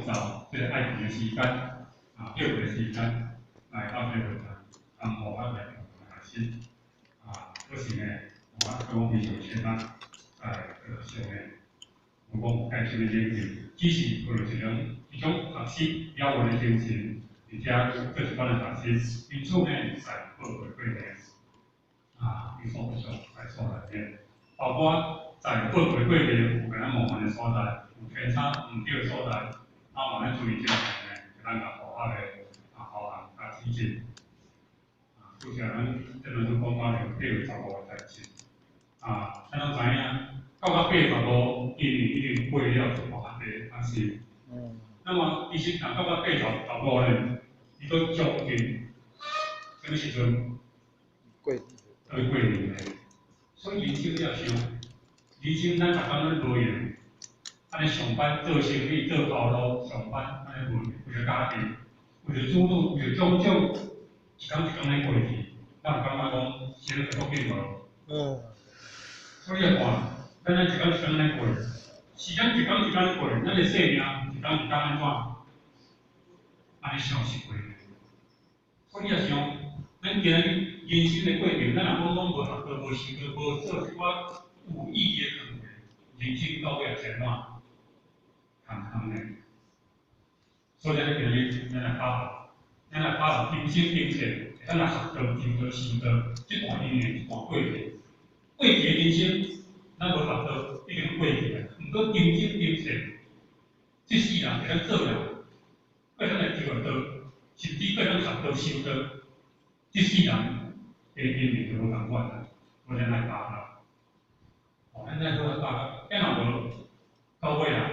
造這个愛情的時間，啊，休閒的時間，來到這個會堂，啊，予我來開始，啊，可是呢，我講非常簡單，在這個上面，我講愛心的研究，只是為了一種學習了解的精神，而且做一般的學習，因此呢，在報告過程，啊，有所不足在所難免，包括在報告過程有敢若模範的所在，有偏差毋對的所在，啊，嘛咱注意這個呢，咱共好好的啊，好行加指正。啊，拄才咱這陣都講到了8月15的代誌，啊，咱攏知影，到到8月15，因為已經過了一偌濟啊是。那麼其實若到到8月15咧，伊都將近啥物時陣？過要過年咧。所以人生你也想，人生咱逐工攏無閒，按呢上班做生意做頭路上班，按呢無閒，為著家庭，為著子女，為著種種，一工一工咧過去，咱有感覺講時間過緊無？所以你看，咱按呢一工一工咧過，時間一工一工咧過，咱的生命一工一工按怎？按呢消失過去。所以你也想，咱今仔日人生的過程，咱若講攏無學道、無修道、無做一寡有意義的工作，人生到尾是按怎？空空的。所以咱今日咱來把握，咱來把握人生經濟，咱來學道、求道、修道，這段因緣、這段過程，過去的人生，咱無學道，已經過去啊。毋過今生今世，這世人會當做人，閣當來求道，甚至閣當學道修道，這世人的因緣就無仝款啦，所以咱來把握。哦，咱愛好好把握，啊若無到尾啊，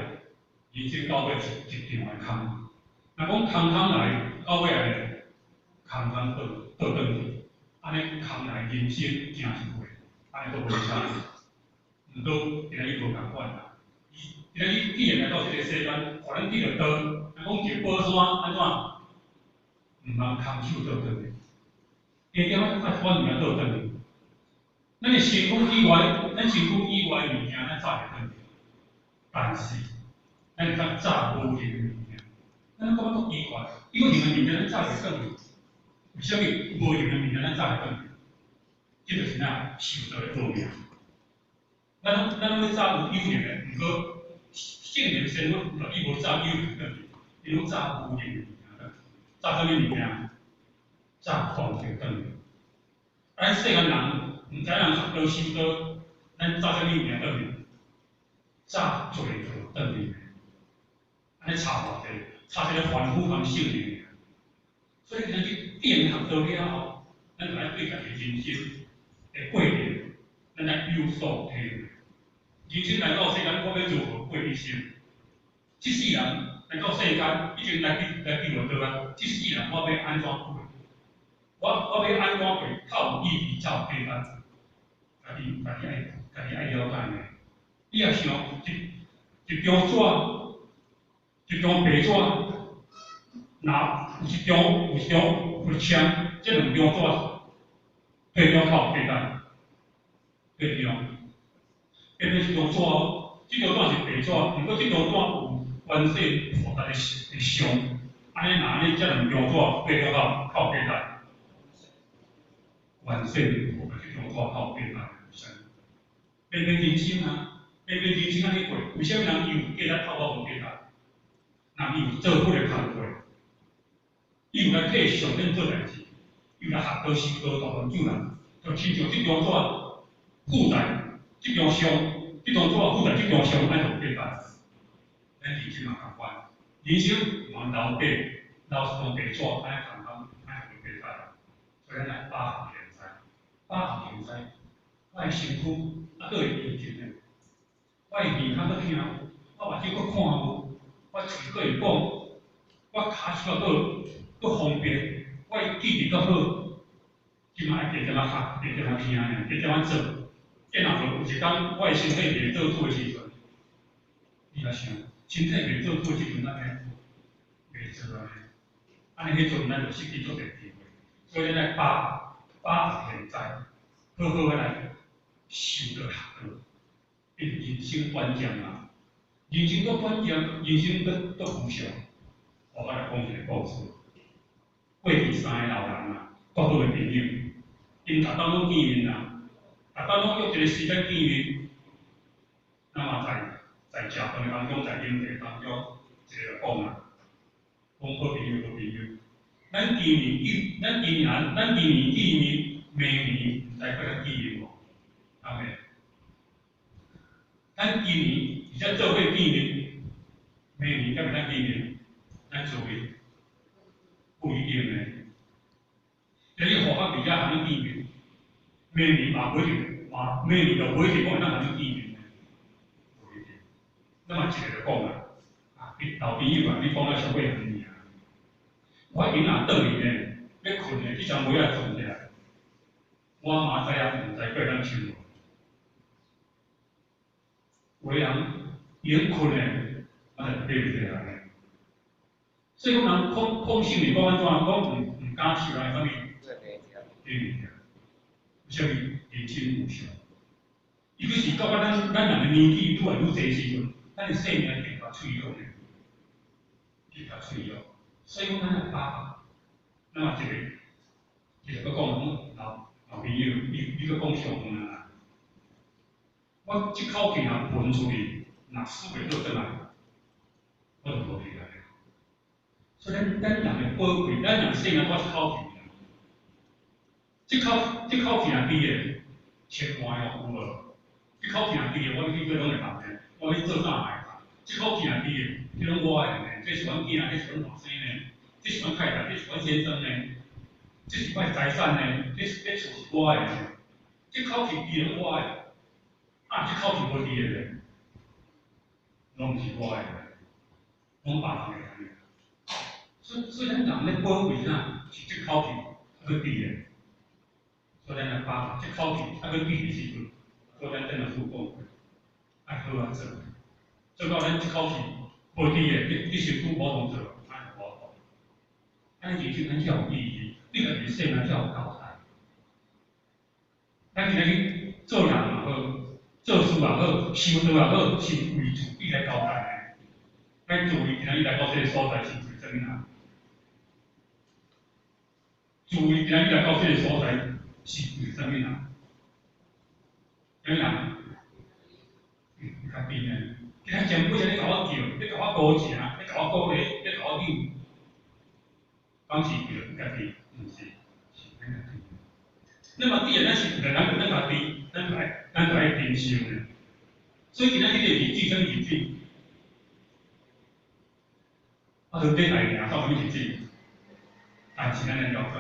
人生到尾是一場的空。若講空空來，到尾啊，空空倒倒轉去，按呢空來人生誠一回，按呢閣無差。毋過今仔日無仝款啦，伊今仔日既然來到這個世間，予咱得著道，若講一個寶山按怎？毋通空手倒轉去，加減仔愛款物件倒轉去。咱的身軀以外，咱身軀以外的物件，咱走袂轉去。但是，咱會當走無形的物件。咱感覺足奇怪，有形的物件咱走袂轉去，為啥物無形的物件咱走會轉去？這就是咱修道的奧妙。咱攏欲走有有形的，毋過聖人仙佛伊無走有形轉去，伊攏走無形的物件轉去。走啥物物件？走功德轉去。啊，咱世間人毋知人學道修道，咱走啥物物件轉去？走罪業轉去。按呢差偌濟，差一个凡夫和聖人。所以今日既然學道了後，咱就愛對家己人生的過程，咱愛有所體會。人生來到世間，我欲如何過一生？這世人來到世間，已經來去來去落道啊！這世人我欲按怎過？我欲按怎過？較有意義，才有價值。家己愛了解呢。你若想一張紙，一張白紙，若有一張有簽，這兩張紙對張較有價值？對張，變做一張紙，這張紙是白紙，毋過這張紙有觀世音菩薩的像，按呢若按呢這兩張紙對張較有價值？觀世音菩薩這張紙較有價值，變變人生啊，變變人生按呢過，為啥物人伊有價值，較我無價值？人伊有做佛的工課，伊有來替上人做代誌，伊有來學道修道，度人救人，就親像這張紙附在這張像，這張紙附在這張像，按呢就有價值。咱人生嘛仝款，人生毋通留白，留一張白紙，按呢空空，按呢就無價值。所以咱愛把握現在，把握現在，我的身軀猶閣會運行的，我的耳孔閣聽，我目睭閣看有，我喙閣會講，我跤手閣方便，我的記憶閣好，這馬愛加點仔學，加點仔聽爾，加點仔做。然後有一工我的身體袂做主的時陣，你若想，身體袂做主的時陣，咱呢袂做按呢，按呢彼陣咱就失去足濟機會。所以咱愛把握現在，好好仔來修道學道，因為人生短暫啊，人生足短暫，人生足足無常。我來講一個故事。過去三个老人啊，足好的朋友，𪜶逐工攏見面啊，逐工攏約一個時間見面。那麼在食飯當中，在飲茶當中，一個就講啊，講好朋友，好朋友，咱今年見，咱今年，咱今年見面，明年毋知閣會見面無？阿妹，咱今年而且做伙見面，明年敢會當見面？咱做伙不一定呢。今日好學佇遮通見面，明年嘛無一定，嘛明年就無一定講會當通見面呢。無一定。那麼一個就講啊，啊，你老朋友啊，你講到上尾遠爾。我囡仔轉去呢，欲睏的，這張被仔藏起來，我嘛知影，毋知閣會當穿無。有的人閒睏的，啊，就爬袂起來。所以講人講講心裡講按怎，講毋敢笑來啥物？對袂對？為啥物？人生無常。尤其是到咱人的年紀愈來愈濟時陣，咱的生命更加脆弱呢，更加脆弱。所以講咱愛把握。那麼一個，一個閣講講老老朋友，你閣講上遠啊！我這口氣若噴出去，若死袂倒轉來，我就無去啊。所以咱人的寶貴，咱人生命我一口氣爾。這口氣若挃的，千萬哦，有無？這口氣若挃的，我去做攏會當的，我去做啥嘛會當。這口氣若挃的，這攏我的呢，這是阮囝，這是阮外甥呢，這是阮太太，這是阮先生呢，這是我的財產呢，這厝是我的呢。這口氣挃攏我的，啊，這口氣無挃的咧，攏毋是我的，攏別人的。所以咱人咧寶貴啥？是這口氣還閣挃的。所以咱來把握這口氣還閣挃的時陣，所以咱等下主講，愛好好做，做到咱這口氣無挃的，你身軀無通做，按呢無法度。按呢人生咱才有意義，你家己生命才有交代。咱今仔日做人也好，做事也好，修道也好，是為自己來交代的。咱自為今仔日來到這個所在是為啥物啊？自為今仔日來到這個所在是為啥物啊？啥物啊？家己呢？今仔前輩你共我叫，你共我鼓情，你共我鼓勵，你共我扭，敢是著家己？毋是，是咱家己。那麼既然咱是為了咱家己，咱就愛珍惜呢。所以今仔日這個日子，啥物日子？啊，就禮拜爾，算啥物日子？但是咱來了解，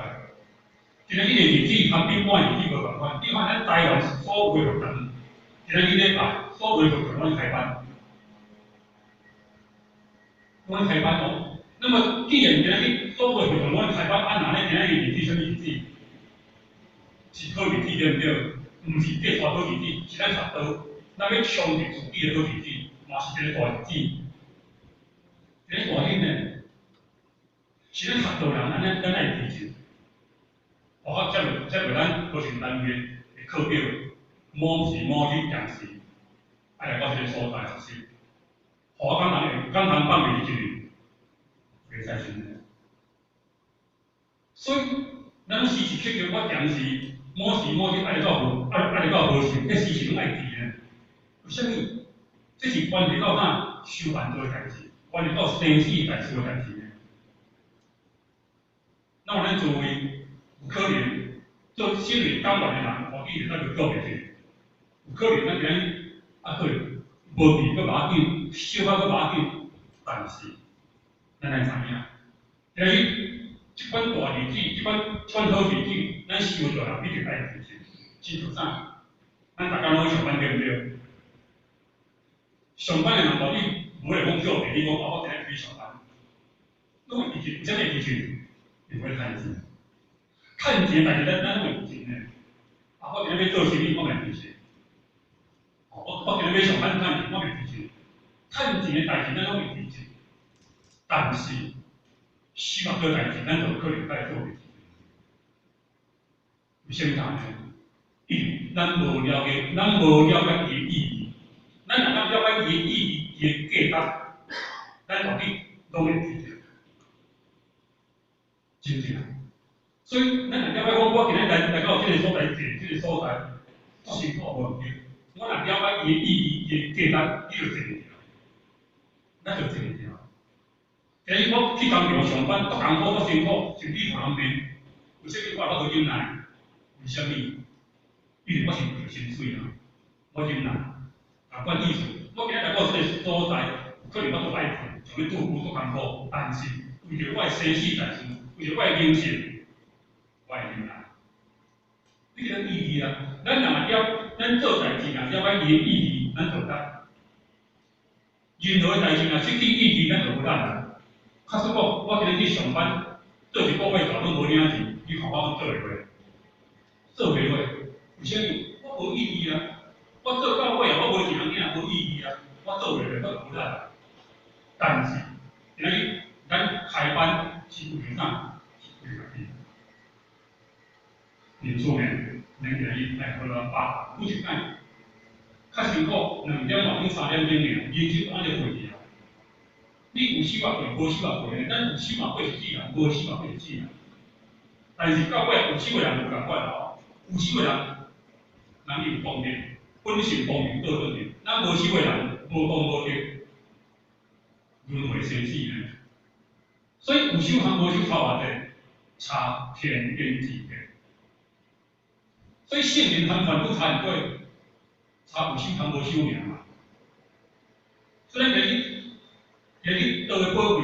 今仔日這個日子和比般日子無仝款。你看咱台灣是所有的佛堂，今仔日禮拜所有的佛堂攏開班，攏開班哦。那麼既然今仔日所有的佛堂攏開班，啊，那咧今仔日日子啥物日子？是好日子對毋對？毋是計算好日子，是咱學道，咱欲充實自己的好日子，嘛是一個大日子。一個大日呢，是咱學道人，按呢咱愛記住。包括接落咱課程單元的課表，某時某日定時，愛來到這個所在學習。予我敢人會敢通放袂佇這裡，袂使傷呢。所以，咱時時刻刻我定時某時某日愛來到何時，這時時攏愛記呢。為啥物？這是關係到啥？修辦道的代誌，關係到生死大事的代誌呢。那我咱作為有可能做身為黨員的人，我記得咱就做袂去。有可能咱今日啊，可能無記閣無要緊，小可閣無要緊，但是咱愛知影，今日這款大日子，這款好日子，咱修道人必定愛記住。親像啥？咱逐工攏去上班對毋對？上班的人到底無會講叫別你講啊，我今日去上班，攏會記住，為啥物會記住？因為趁錢，趁錢代誌咱攏會記住呢。啊，我今日欲做生意，我嘛會記住。我今日欲上班趁錢，我嘛會記住。趁錢的代誌咱攏會記住，但是修道代誌咱就有可能愛做袂記。為啥物呢？因為咱無了解，咱無了解伊的意義。咱若當了解伊的意義，伊的價值，咱到底攏會記著，真正。所以，咱若了解講，我今日來到這个所在，坐這个所在，足辛苦無毋對。我若了解伊的意義、伊的價值，你就坐會牢，咱就坐會牢。今日我去工廠上班，足艱苦、足辛苦，甚至予人罵，為啥物我會當忍耐？為啥物？因為我是為著薪水啊，我忍耐。仝款意思，我今日來到這个所在，有可能我足愛睏，像咧拄久足艱苦，但是為著我的生死大事，為著我的人生，我會忍耐。這個意義啊，咱若了，咱做代誌若了解伊的意義，咱就得。任何代誌若失去意義，咱就無力啊。假使講，我今日去上班，做一個月頭攏無領錢，你看我做會落？做袂落，為啥物？我無意義啊！我做到尾啊，我無錢領，無意義啊！我做袂落，我無力啊。但是，今日咱開班是為著啥？是為家己。因此呢，咱今日來好好把每一擺較辛苦，2點外鐘、3點鐘爾，人生按呢過去啊。你有死嘛過，無死嘛過呢？咱有死嘛過是自然，無死嘛過是自然。但是到尾有死的人無仝款哦，有死的人，人伊有功德，本性光明倒轉去；咱無死的人，無功無德，輪迴生死呢。所以有修和無修差偌濟？差天淵之別。所以聖人和凡夫差毋多，差有修和無修爾嘛。所以咱今日道的寶貴，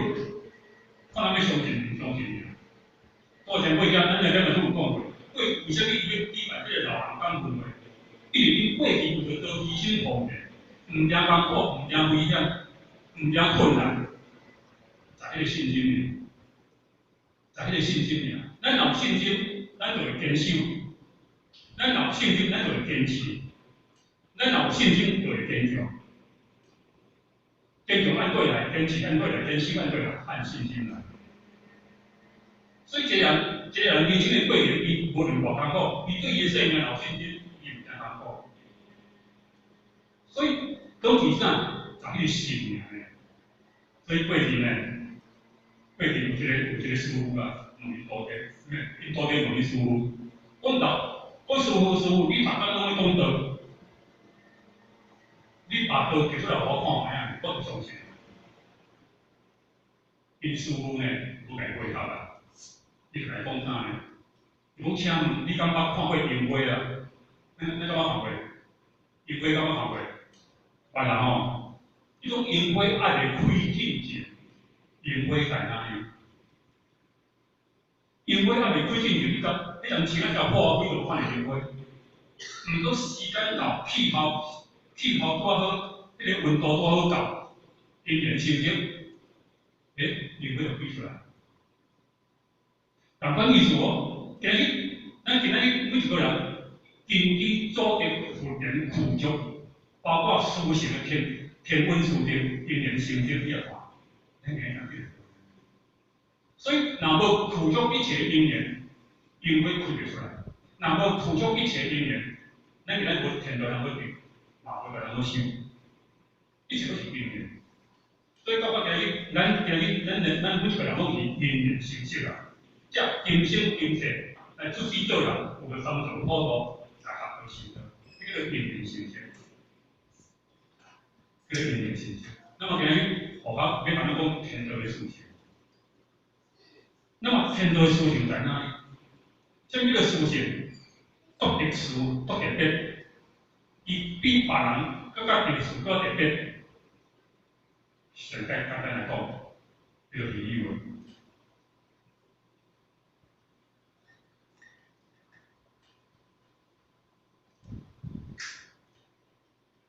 看人欲相信毋相信爾。多前過遮，咱來點就有講過，過為啥物伊欲禮拜這个老人講問話？因為𪜶過去為著做犧牲奉獻，毋驚艱苦，毋驚危險，毋驚困難，就彼个信心爾，就彼个信心爾。咱若有信心，咱就會堅守；咱若有信心，咱就會堅持；咱若有信心，就會堅強。堅強按過來，堅持按過來，堅守按過來，按信心來。所以這個人人生的過程，伊無論偌艱苦，伊對伊的生命有信心，伊毋驚艱苦。所以講起啥，就彼個信爾。所以過去呢，過去有一個師父啊，問𪜶徒弟，𪜶徒弟問𪜶師父，講到，講師父師父，你逐工攏咧講道，你把道提出來予我看覓仔，我就相信。𪜶師父呢，無共伊回答啊，伊就共伊講啥呢？伊講請問你敢捌看過櫻花啊？你敢捌看過？櫻花敢捌看過？捌啦吼。彼種櫻花猶未開進前，櫻花在哪裡？櫻花猶未開進前，你敢？你人穿仔條破褲就看著櫻花。毋過時間到，氣候拄仔好，彼个溫度拄仔好到，因緣成熟，櫻花就開出來。仝款意思哦，今日咱今仔日每一個人根基祖德福田具足，包括殊勝的天本殊德，因緣成熟，你也看，咱今日講這個。所以，若無具足一切因緣，櫻花開袂出來；若無具足一切因緣，咱今仔無天道通好得，嘛無道通好修，一切攏是因緣。所以到我今日，咱今日咱每一個人攏是因緣成熟啊。才今生今世來出世做人，有個三途苦路，才較好修道。這叫做因緣成熟，叫做因緣成熟。那麼今日，學校欲共咱講天道的事情。那麼天道的事情在哪裡？啥物叫做事情？獨特事、獨特別，伊比別人閣較特殊、閣特別。上簡單來講，就是理由。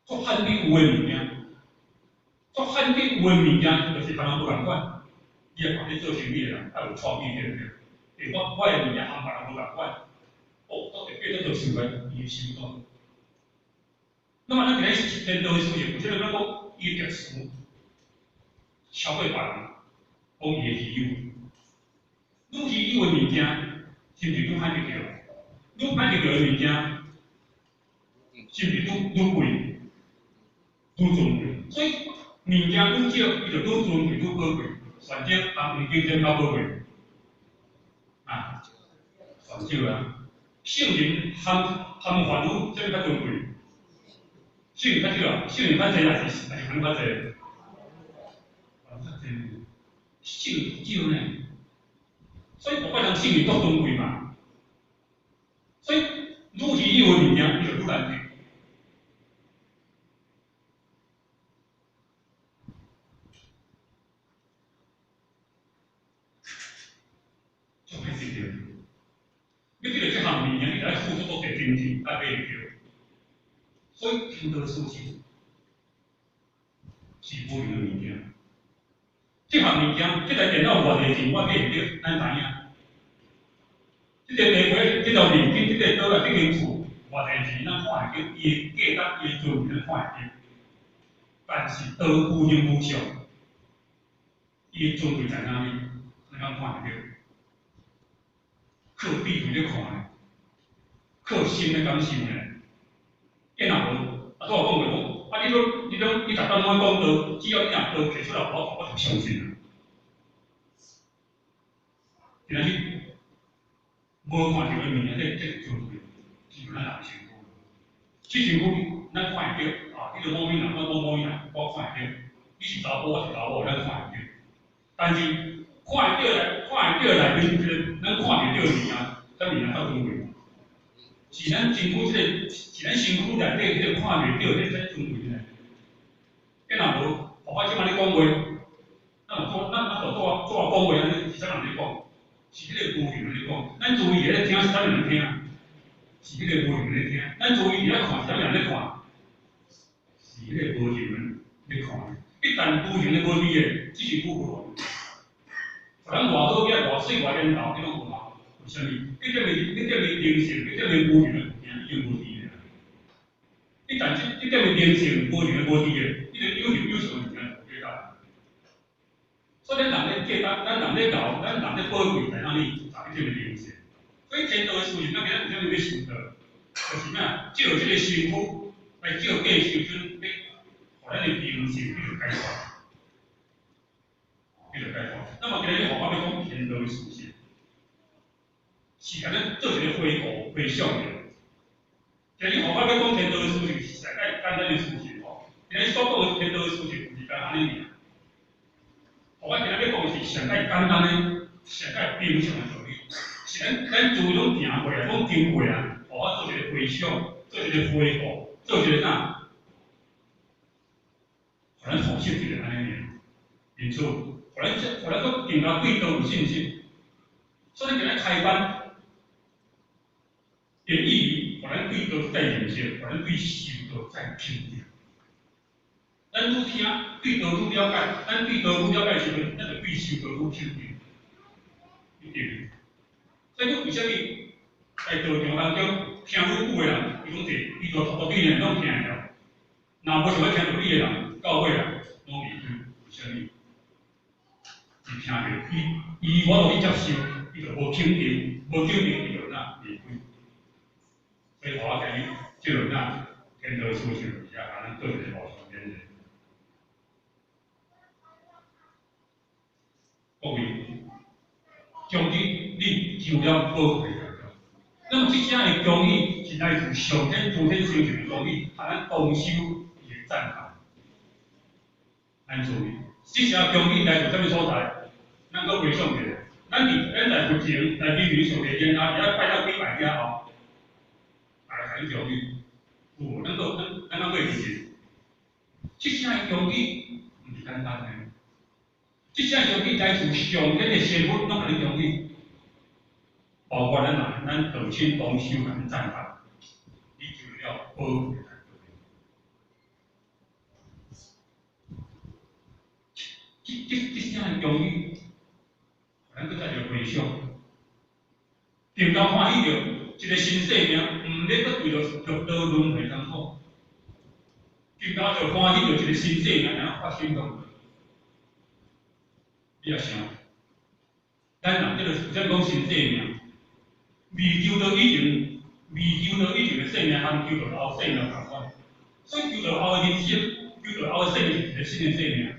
足罕見有的物件，足罕見有的物件，就是別人無仝款。你也看咧做生意的人，愛有創意，對毋對？我的物件和別人無仝款，哦，足特別，足想來，伊會成功。那麼咱今日天道的事情，有啥物咱講伊特殊，超過別人，講伊的稀有。愈稀有的物件，是毋是愈歹得著？愈歹得著的物件，是毋是愈貴？愈尊貴？所以物件愈少，伊就愈尊贵、愈寶貴。選少，含黃金啥較寶貴？啊，選少啊！聖人含凡夫，啥物較尊貴？聖人較少啊，聖人較濟還是凡夫較濟？凡夫較濟，聖人少呢。所以無怪人聖人足尊貴嘛。所以愈稀有的物件，伊就愈難得。就歹得著，欲得著這項物件，你著愛付出足濟金錢才買會著。所以天道事實是無形的物件。這項物件，這台電腦偌濟錢，我買會著，咱知影。這個地皮、這條面筋、這個桌仔、這間厝偌濟錢，咱看會著，伊的價值、伊的尊嚴，咱看會著。但是道無形無相，伊的尊貴在哪裡？咱敢看會著？靠智慧咧看呢，靠心咧感受呢。伊若無，啊，拄仔講過講，啊，你逐工攏講道，只要你若道提出來，我看我就相信啦。今仔日無看著的物件，這尊貴，是咱人身軀。這身軀咱看會著，啊，你著某某人，我某某人，我看會著。你是查埔，我是查某，咱看會著。但是看會著內，看會著內面這個，咱看袂著的物件，啥物件較尊貴？是咱身軀這個，是咱身軀內底彼個看袂著，彼個才尊貴呢。彼若無，我這擺咧講話，咱若做，咱咱做做講話按呢，是啥人咧講？是彼個無形咧講。咱注意咧聽是啥物人聽？是彼個無形咧聽。咱注意咧看是啥物人咧看？是彼個無形咧看。一旦無形的無佇的，這身軀無用。予咱偌好額、偌媠、偌緣投，彼攏無效。為啥物？彼點的靈性，彼點的無形的物件已經無佇咧。一旦這點的靈性、無形的無佇的，彼個有形有相的物件就無價值。所以咱人咧價值，咱人咧熬，咱人咧寶貴在哪裡？在彼點的靈性。所以天道的事情，咱今仔為啥物欲修道？就是啥？借這個身軀來照過時陣，欲予咱的靈性得到解脫，得到解脫。那麼今日佛法欲講天道的事實，是共咱做一個回顧、回想者。今日佛法欲講天道的事實，是上蓋簡單的事實吼。今日所講的天道的事實，毋是干按呢爾。佛法今日欲講的是上蓋簡單的、上蓋平常的道理，是咱諸位攏行過啊，攏經過啊，予我做一個回想，做一個回顧，做一個啥？予咱復習一下按呢爾。因此，予咱閣更加對道有信心。所以今日開班的意義，予咱對道再認識，予咱對修道再肯定。咱愈聽，對道愈了解，咱對道愈了解時陣，咱就對修道愈肯定。一定。所以，為啥物在道場當中聽愈久的人，伊攏坐，伊就頭對呢攏聽會了。若無想欲聽道理的人，到尾啊，攏離開。為啥物？伊聽著，伊無法度去接受，伊就無肯定，無肯定，伊就哪離開。所以，我今日這個哪天道事情，是啊，共咱做一個互相勉勵。各位，將你就了寶貴的。那麼這聲的恭喜是來自上天諸天成就的恭喜，和咱同修伊的讚嘆。咱注意，這聲恭喜來自啥物所在？咱閣回想一下，咱在佛前來比如上帝殿啊，遐拜了幾擺了後，大家共你恭喜，有無？咱閣咱咱閣會記得，這聲的恭喜毋是簡單的。這聲恭喜來自上天的仙佛，攏共你恭喜，包括咱人，咱道親同修共你讚嘆，你就了寶貴的。這聲的恭喜，咱閣再一個回想，更加歡喜著一個新生命，毋免閣為著六道輪迴艱苦，更加就歡喜著一個新生命，然後發生動。你也想，咱人這個為啥講新生命？未求道以前，未求道以前的生命，和求道後生命仝款。所以求道後的人生，求求道后的生命是一个新的生命。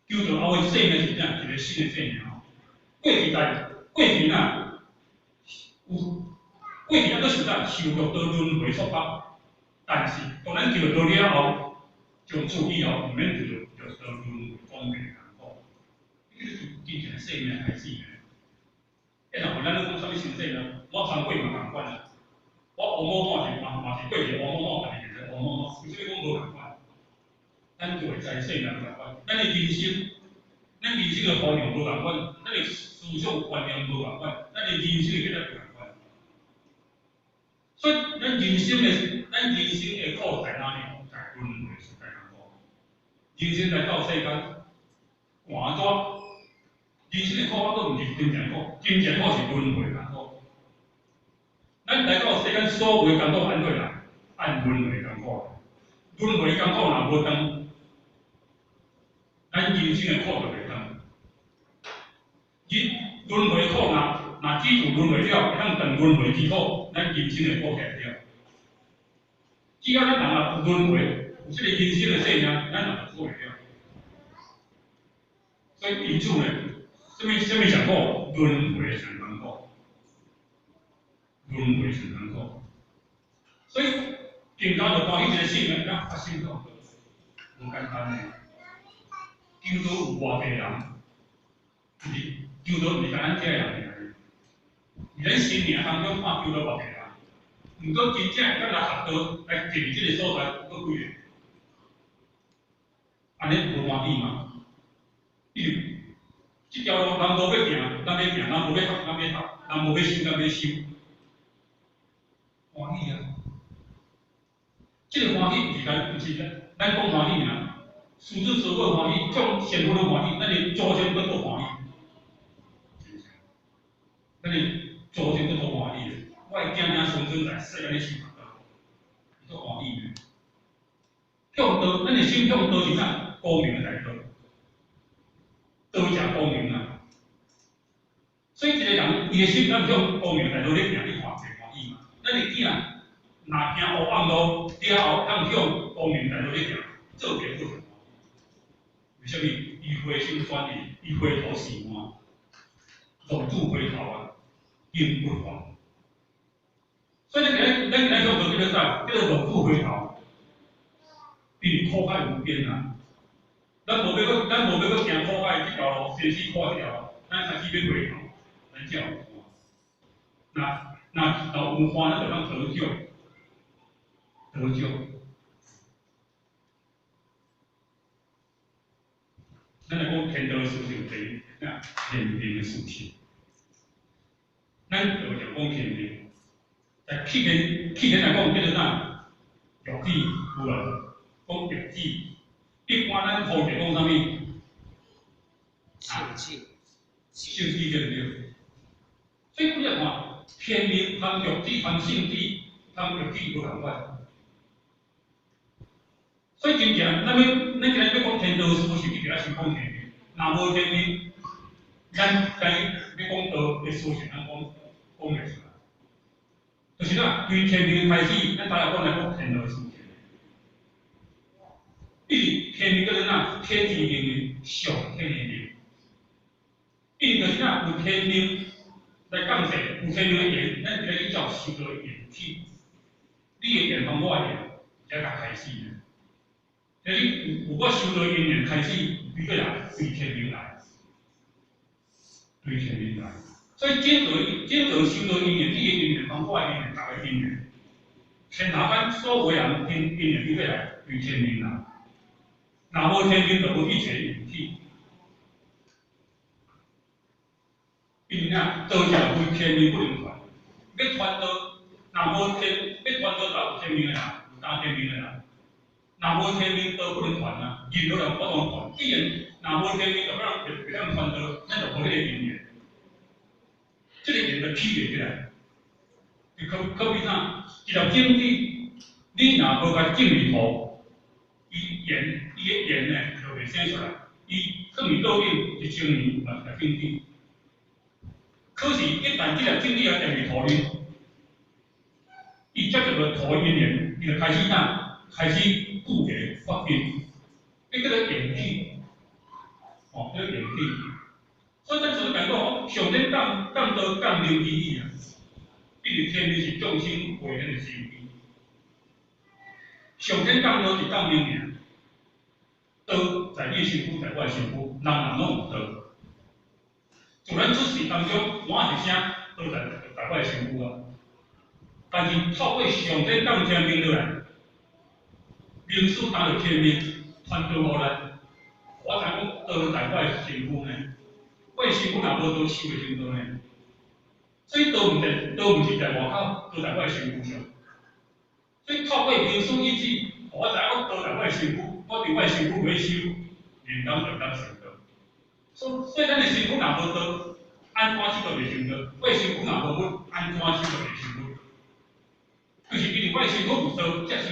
求道后的生命是啥？一个新的生命吼。過去在過去呐，有過去咱閣受啥？受六道輪迴束縛，但是當咱求道了後，從此以後毋免受六道輪迴講的艱苦。這個是真正的生命開始呢。欸，若問咱咧講啥物新生命？我參過嘛仝款啊。我烏某某是嘛嘛是過去烏某某，家己變做烏某某，為啥物講無仝款？咱就會知生命無仝款，咱的人生，咱人生的方向無仝款，咱的思想觀念無仝款，咱的人生的結局無仝款。所以，咱人生的苦在哪裡？在輪迴世界艱苦。人生來到世間，換怎？人生的苦都毋是真正苦，真正苦是輪迴艱苦。咱來到世間所有的艱苦按怎來？按輪迴艱苦。輪迴艱苦若無斷，咱人生的苦就袂斷。人輪迴苦若止住輪迴了，會當斷輪迴之苦，咱人生的苦才會了。只要咱人若有輪迴，有這個人生的生命，咱人就苦袂了。所以因此呢，啥物上苦？輪迴上艱苦，輪迴上艱苦。所以更加就歡喜一個生命，咱發生到無簡單的。求道有偌濟人，毋是求道毋是干咱這个人爾，是咱生命當中看求道偌濟人。毋過真正會當來學道，來進這個所在，閣幾个？按呢無歡喜嗎？因為這條路人無欲行，咱欲行；人無欲學，咱欲學；人無欲修，咱欲修。歡喜啊！這個歡喜毋是咱，毋是咱，咱講歡喜爾。師子師母歡喜，眾仙佛攏歡喜，咱的祖先閣足歡喜。咱的祖先閣足歡喜的。我的囝囝孫孫在世間咧修佛道，伊足歡喜的。向道，咱的心向道是啥？光明的大道，道正光明啊。所以一個人，伊的心敢向光明大道咧行，你看會歡喜嘛？咱的囝若行黑暗路，了後通向光明大道咧行，做別不同。為啥物？伊回心轉意，伊回頭是岸，浪子回頭啊，金不還。所以咱今日，咱今日向道叫做啥？叫做浪子回頭。因為苦海無邊啊！咱無欲閣，咱無欲閣行苦海這條路，生死苦海這條路，咱開始欲回頭，咱才有伴。若有伴，咱就通得救，得救。咱來講天道的事情，第一，天命的事情。咱就講天命，在起源起源來講，叫做啥？欲子有無？講欲子，一般咱普遍講啥物？聖旨，聖旨對毋對？所以你來看，天命含欲子含聖旨含欲子無仝款。所以真正，咱今日欲講天道事實，一定愛先講天命。若無天命，咱該欲講道的事實，咱講講袂出來。就是啦，對天命開始，咱大家講來講天道的事情。因為天命叫做啥？天之命命，上天的命。因為就是啥？有天命來降世，有天命的緣，咱今日去照修道的緣起。你的緣同我的緣，才共開始呢。就是有我修道因緣開始，對個來，對天命來，對天命來。所以整個修道因緣，你的因緣同我的因緣，逐个因緣，天下間所有人因因緣對個來，對天命來。若無天命，就無一切緣起。因為啥？道者非天命不能傳。欲傳道，若無天，欲傳道就有天命的人，有當天命的人。若無天命，道不能傳啊！任何人不能傳。既然若無天命，就不能袂當傳道，咱就無彼個因緣。這個緣就起袂起來。就可比啥？一粒種子，你若無共種入土，伊緣伊的緣呢就袂生出來。伊放佇倒頂1000年嘛是粒種子。可是，一旦這粒種子也種入土裡，伊接觸著土的因緣，伊就開始啥？開始固結發根，彼叫做緣起，哦，叫做緣起。所以咱所講講，上天降降道降命於你啊，因為天命是眾生回天的心意。上天降道是降命爾，道在你身軀，在我身軀，人人攏有道。自咱出世當中，我一聲道在我的身軀啊。但是透過上天降天命落來，靈師擔著天命傳道予咱，我知影講道在我的身軀呢，我的身軀若無道，樹會成道呢。所以道毋在，道毋是在外口，道在我的身軀上。所以透過靈師意志，我知影講道在我的身軀，我佇我的身軀欲修，靈感就當成道。所以咱的身軀若無道，按怎修都袂成道；我的身軀若無佛，按怎修都袂成佛。就是因為我的身軀有道，才修，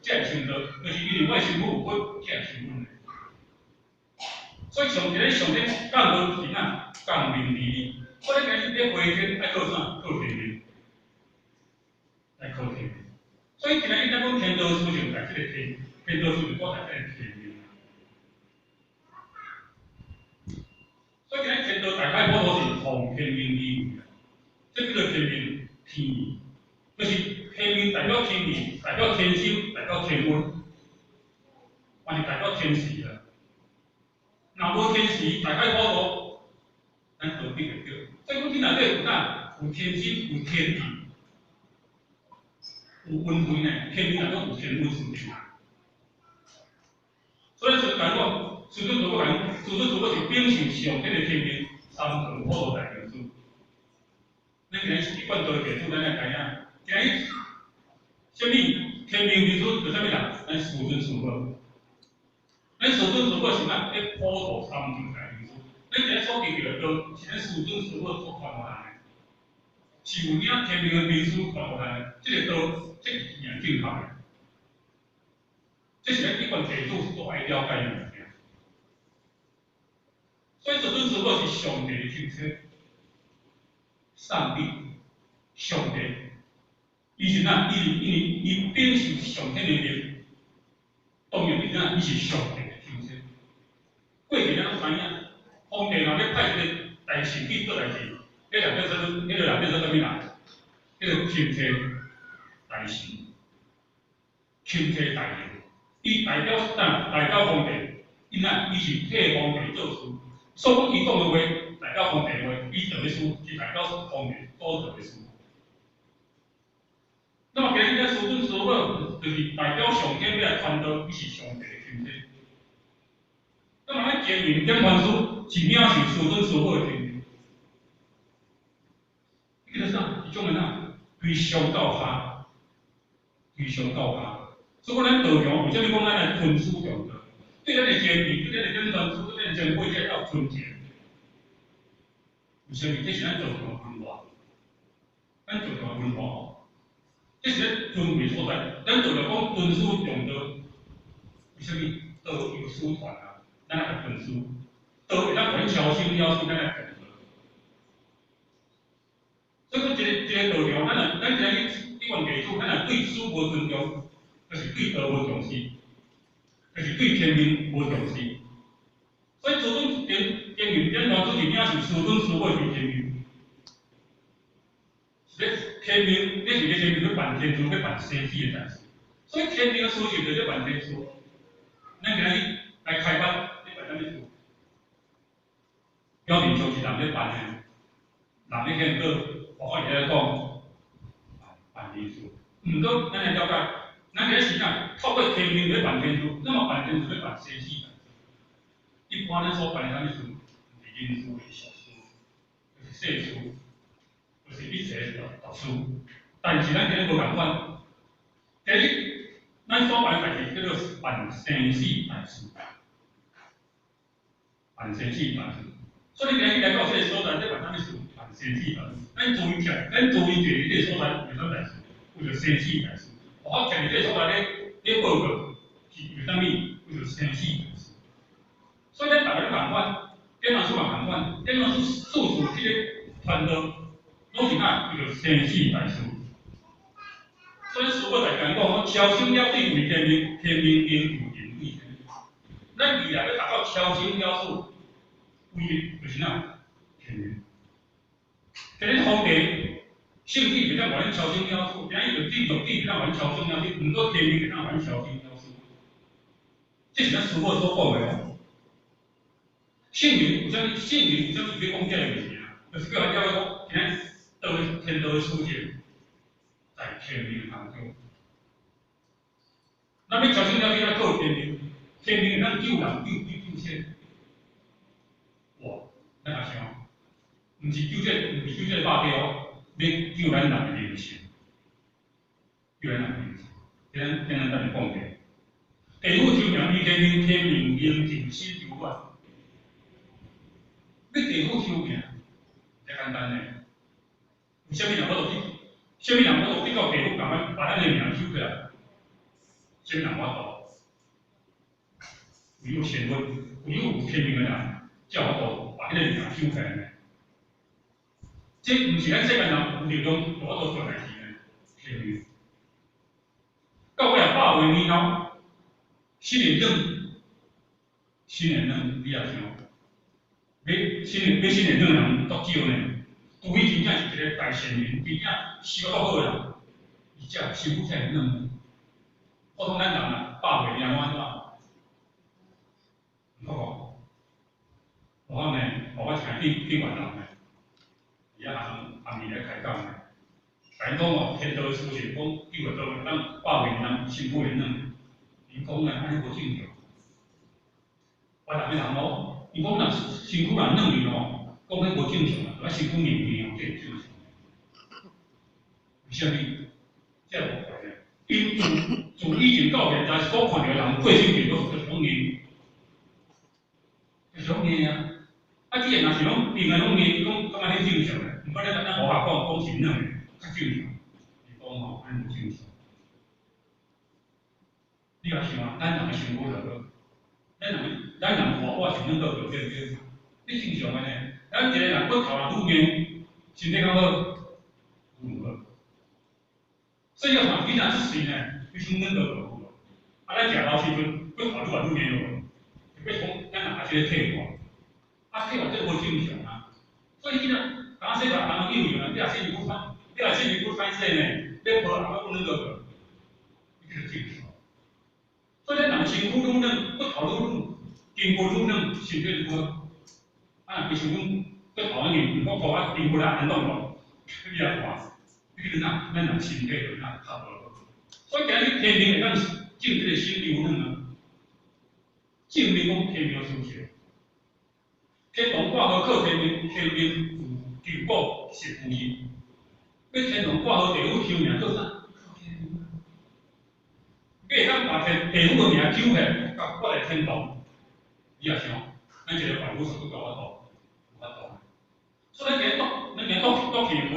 才會成道；就是因為我的身軀有佛，才會成佛。所以上天上天降道是哪？降命於你。我咧今日咧回天愛靠啥？靠天命，愛靠天命。所以今日咱講天道師就在這個天，天道師就掛在這個天命。所以今日天道大開普陀是奉天命而為啊，這叫做天命天意，就是天命代表天意，代表天心，代表天運，還是代表天時啊。若無天時，大開普陀，咱何必會著？所以講天內底有啥？有天心，有天意，有恩惠呢？天命內底有天恩是定啊。所以說，講講，師尊如果講，師尊如果是秉承上天的天命，三途普渡大明師。咱今日一貫道的弟子，咱來知影，今日啥物天命明師就啥物人？咱師尊師母。咱師尊師母是哪？咧普渡三途大明師。咱今日所得著的道，是咱師尊師母所傳予咱的，是有影天命的明師傳予咱的。這個道，這是真正正確的。這是咱一貫弟子所愛了解的物件。所以，師尊師母是上帝的親身，上帝，上帝，伊是哪？伊是因為伊秉承上天的命，當然伊哪？伊是上帝的親身。過去咱攏知影，皇帝若欲派一個大臣去做代誌，彼個人叫做，彼個人叫做啥物人？叫做欽差大臣，欽差大臣，伊代表啥？代表皇帝，伊哪？伊是替皇帝做事，所以講伊講的話代表皇帝的話，伊做的事是代表皇帝所做的事。那麼今日咱師尊師母就是代表上天欲來傳道，伊是上帝的親身。那麼咱經驗點傳師是領受師尊師母的天命，彼叫做啥？一種的哪？對上到下，對上到下。所以講咱道場為啥物講咱來尊師重道？對咱的前輩，對咱的點傳師，對咱的前輩，這要尊敬。為啥物？這是咱道場的文化，咱道場的文化，這是咱尊貴所在。咱道場講尊師重道，為啥物？道有師傳啊，咱愛尊師。道會當傳超生了事，咱愛重道。所以講，一個一個道場，咱若咱今日一貫弟子，咱若對師無尊重，就是對道無重視，就是對天命無重視。所以師尊天天命點傳師是領受師尊師母的天命，是咧天命，你是咧天命去辦天事，去辦生死的代誌。所以天命的事情就是辦天事。咱今日來開班，咧辦啥物事？表面上是人咧辦的，人咧獻果，包括伊咧講辦天事。毋過咱來了解，咱今日是啥？透過天命咧辦天事，那麼辦天事咧辦生死代誌。一般咱所辦的啥物事，是人事的小事，就是細事，就是一切的大事。但是咱今日無仝款，今日咱所辦的代誌叫做辦生死大事，辦生死大事。所以你今日來到這個所在，咧辦啥物事？辦生死大事。咱注意聽，咱注意坐佇這個所在為啥物代誌？為著生死大事。我徛佇這個所在咧咧報告，是為啥物？為著生死大事。所以咱逐个攏仝款，點傳師嘛仝款，點傳師處處這個傳道，攏是哪？為著生死大事。所以師父在講講，超生了死為天命，天命應求人對天。咱未來欲達到超生了死，唯一就是哪？天命。今日皇帝聖旨袂當予咱超生了死，今日就地獄旨袂當予咱超生了死，毋過天命會當予咱超生了死。這是咱師父所講的哦。聖人有啥物？聖人有啥物欲講這个物件？就是叫咱了解講，今日道天道的事情，在天命當中。咱欲超生了死，愛靠天命，天命會當救人、救鬼、救仙。哇！咱也想，毋是救這个肉體哦，欲救咱人的靈性，救咱人的靈性。這咱等下講者。地府修命，依天命，天命應盡心求法。欲地府修命，遮簡單呢？有啥物人法度去？啥物人法度去到地府，共咱把咱的名收起來？啥物人法度？唯有仙佛，唯有有天命的人，才有法度把彼个名收起來呢。這毋是咱世間人有力量有法度做代誌呢。天命。到尾啊，百歲年後，身會軟，身會軟，你也想？欲身會軟的人足少呢。除非真正是一個大善人，真正修足好的人，伊才身軀才會軟。普通咱人啊，百歲年攏按怎？毋確講。我呢，我請對越南的，伊遐暗暝來開講呢。共𪜶講哦，天道事實講，救會到咱百歲人身軀會軟。𪜶講呢，按呢無正常。越南的人哦，伊講若身軀若軟去哦，講彼無正常啊，身軀硬硬哦，這會正常。為啥物？這無怪呢。𪜶自以前到現在所看著的人過身去，攏是攏硬，就是攏硬啊。啊，既然若是攏硬的攏硬，伊講感覺彼正常的，毋過咱咱學校講講是軟的，較正常。伊講吼，按呢無正常。你也想啊，咱人的身軀就好，咱人活活是軟倒對不對？你正常的呢？咱一個人骨頭若愈硬，身體較好，愈毋好。所以你看，囡仔出世呢，伊先軟倒就好。啊，咱食老時陣，骨頭愈來愈硬落，就變講咱人開始退化，啊，退化這無正常啊。所以囡仔剛細漢人幼兒啊，你若身躯歹，你若身躯歹勢呢，你抱人拢軟倒落，伊叫做正常。所以咱人身軀愈軟，骨頭愈軟，筋骨愈軟，身體愈好。啊，若其實講骨頭硬，骨頭啊筋骨啊安怎落，你也看，你叫哪，咱人身體就哪較無好。所以今日天命會當種這個心柔軟啊，證明講天命事實。天堂掛號靠天命，天命自求果實有義。欲天堂掛號地府修命做啥？靠天命。欲會當把天地府的名揪起來，共掛佇天堂，你也想，咱一個凡夫俗子有法度，有法度。所以咱今日足幸運，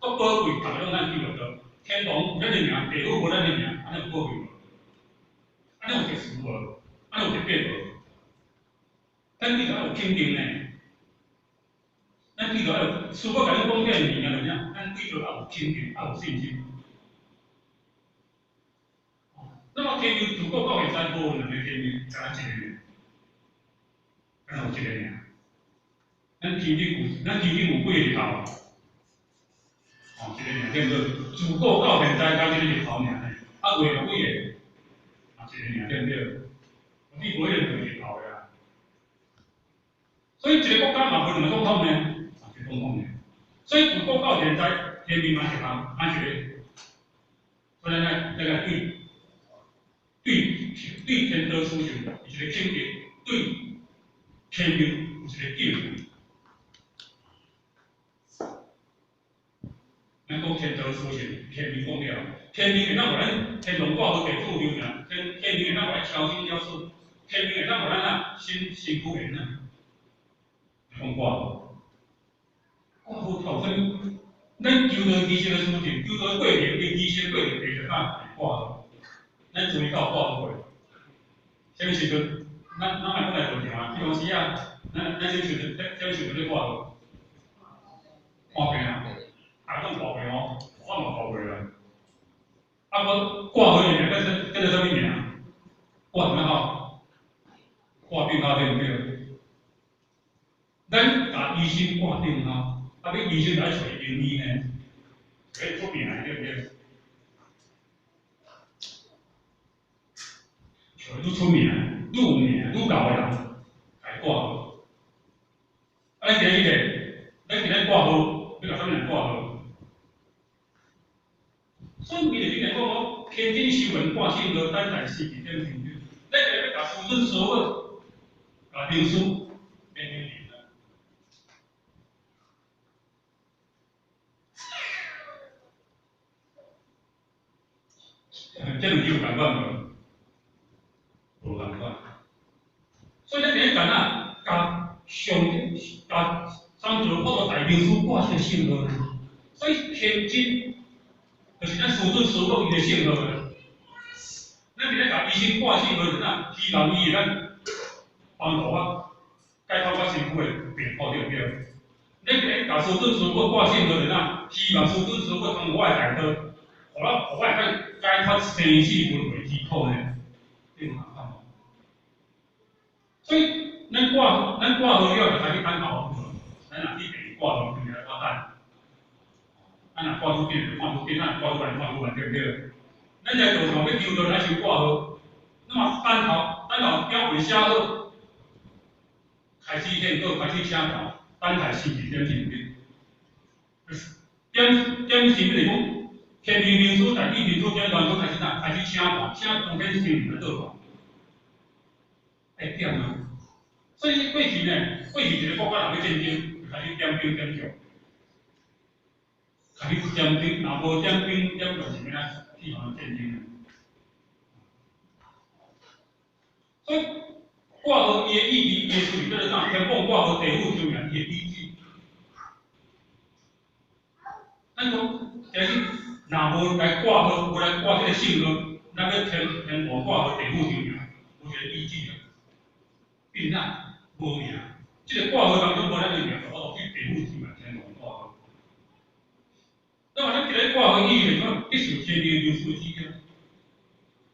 足寶貴，逐个攏咱救會到。天堂有咱的名，地府無咱的名，按呢有寶貴無？按呢有特殊無？按呢有特別無？咱對著愛有肯定呢。咱對著愛有，師父共恁講這個物件就啥？咱對著愛有肯定，愛有信心。那麼天命自古到現在無兩个天命，干焦一个爾，干焦有一個爾。咱天頂有幾个日頭？哦，一个爾對毋對？自古到現在，干焦這個日頭爾呢。啊，月有幾个？啊，一个爾對毋對？你無彼個兩個日頭的啊。所以一個國家嘛無兩個總統呢，啊，一個總統呢。所以自古到現在，天命嘛一項，啊一個。所以咱愛來對天道事實有一個肯定，對天命有一個敬畏。咱講天道事實，天命講了，天命會當予咱天堂掛號地府留名，天命會當予咱超生了死，天命會當予咱啊身軀會軟。講掛號，掛號頭先，咱求道儀式的事情，求道過程，儀式過程第一擺會掛號。咱注意到掛號過，啥物時陣？咱莫講來道場啊，平常時啊，咱啥物時陣咧掛號？看病啊，逐个攏看病哦，我嘛看過啊。啊，我挂号的名叫做啥物名？挂什么号？挂病号对毋对？咱共医生挂病号，啊，欲医生来揣名医呢，揣出名的对毋对？揣愈出名、愈有名、愈𠢕的人来挂号。啊，咱今日咧，咱今日挂号，欲共啥物人挂号？所以伊就今日讲讲，天真修缘挂圣号，等待时机点成就。咱今日欲共师尊师母、共灵师变成人啊！这两句有仝款无？无仝款。所以咱今日干那共上帝、共三祖佛陀大明师挂这个圣号呢？所以天真就是咱师尊师母伊的圣号啊。咱今日共医生挂圣号是啥？希望伊会当帮助我解脱我身躯的病苦，对毋对？咱今日共师尊师母挂圣号是啥？希望师尊师母通过我的代祷，予我会当解脱生死轮回之苦呢？对无？所以咱挂号了就开始等候，咱若去病院挂号，就来我等。咱若挂愈紧就看愈紧，咱若挂愈慢看愈慢，对毋对？咱来道场欲求道，咱先挂号，那么等候，等候表未写好，开始献稿，开始请头，等待时机点成就。点点是就是讲，天命灵师、大智灵师、点传师开始啥？开始请头，请诸天神灵来倒头，爱点啊！所以过去呢，过去一个国家若欲战争，就开始点兵点将，开始点兵，若无点兵点将，是欲按怎去予人战争呢？所以挂号伊的意义，伊的意思叫做啥？天宝挂号地府修行，伊的依据。咱讲，其实若无来挂号，无来挂这个圣号，咱欲天宝挂号地府修行，无一个依据啊。变哪无名，这个挂号当中无咱的名，我去地府修行天王挂号。那么咱今日挂号意义是什么？必须天命灵师指点，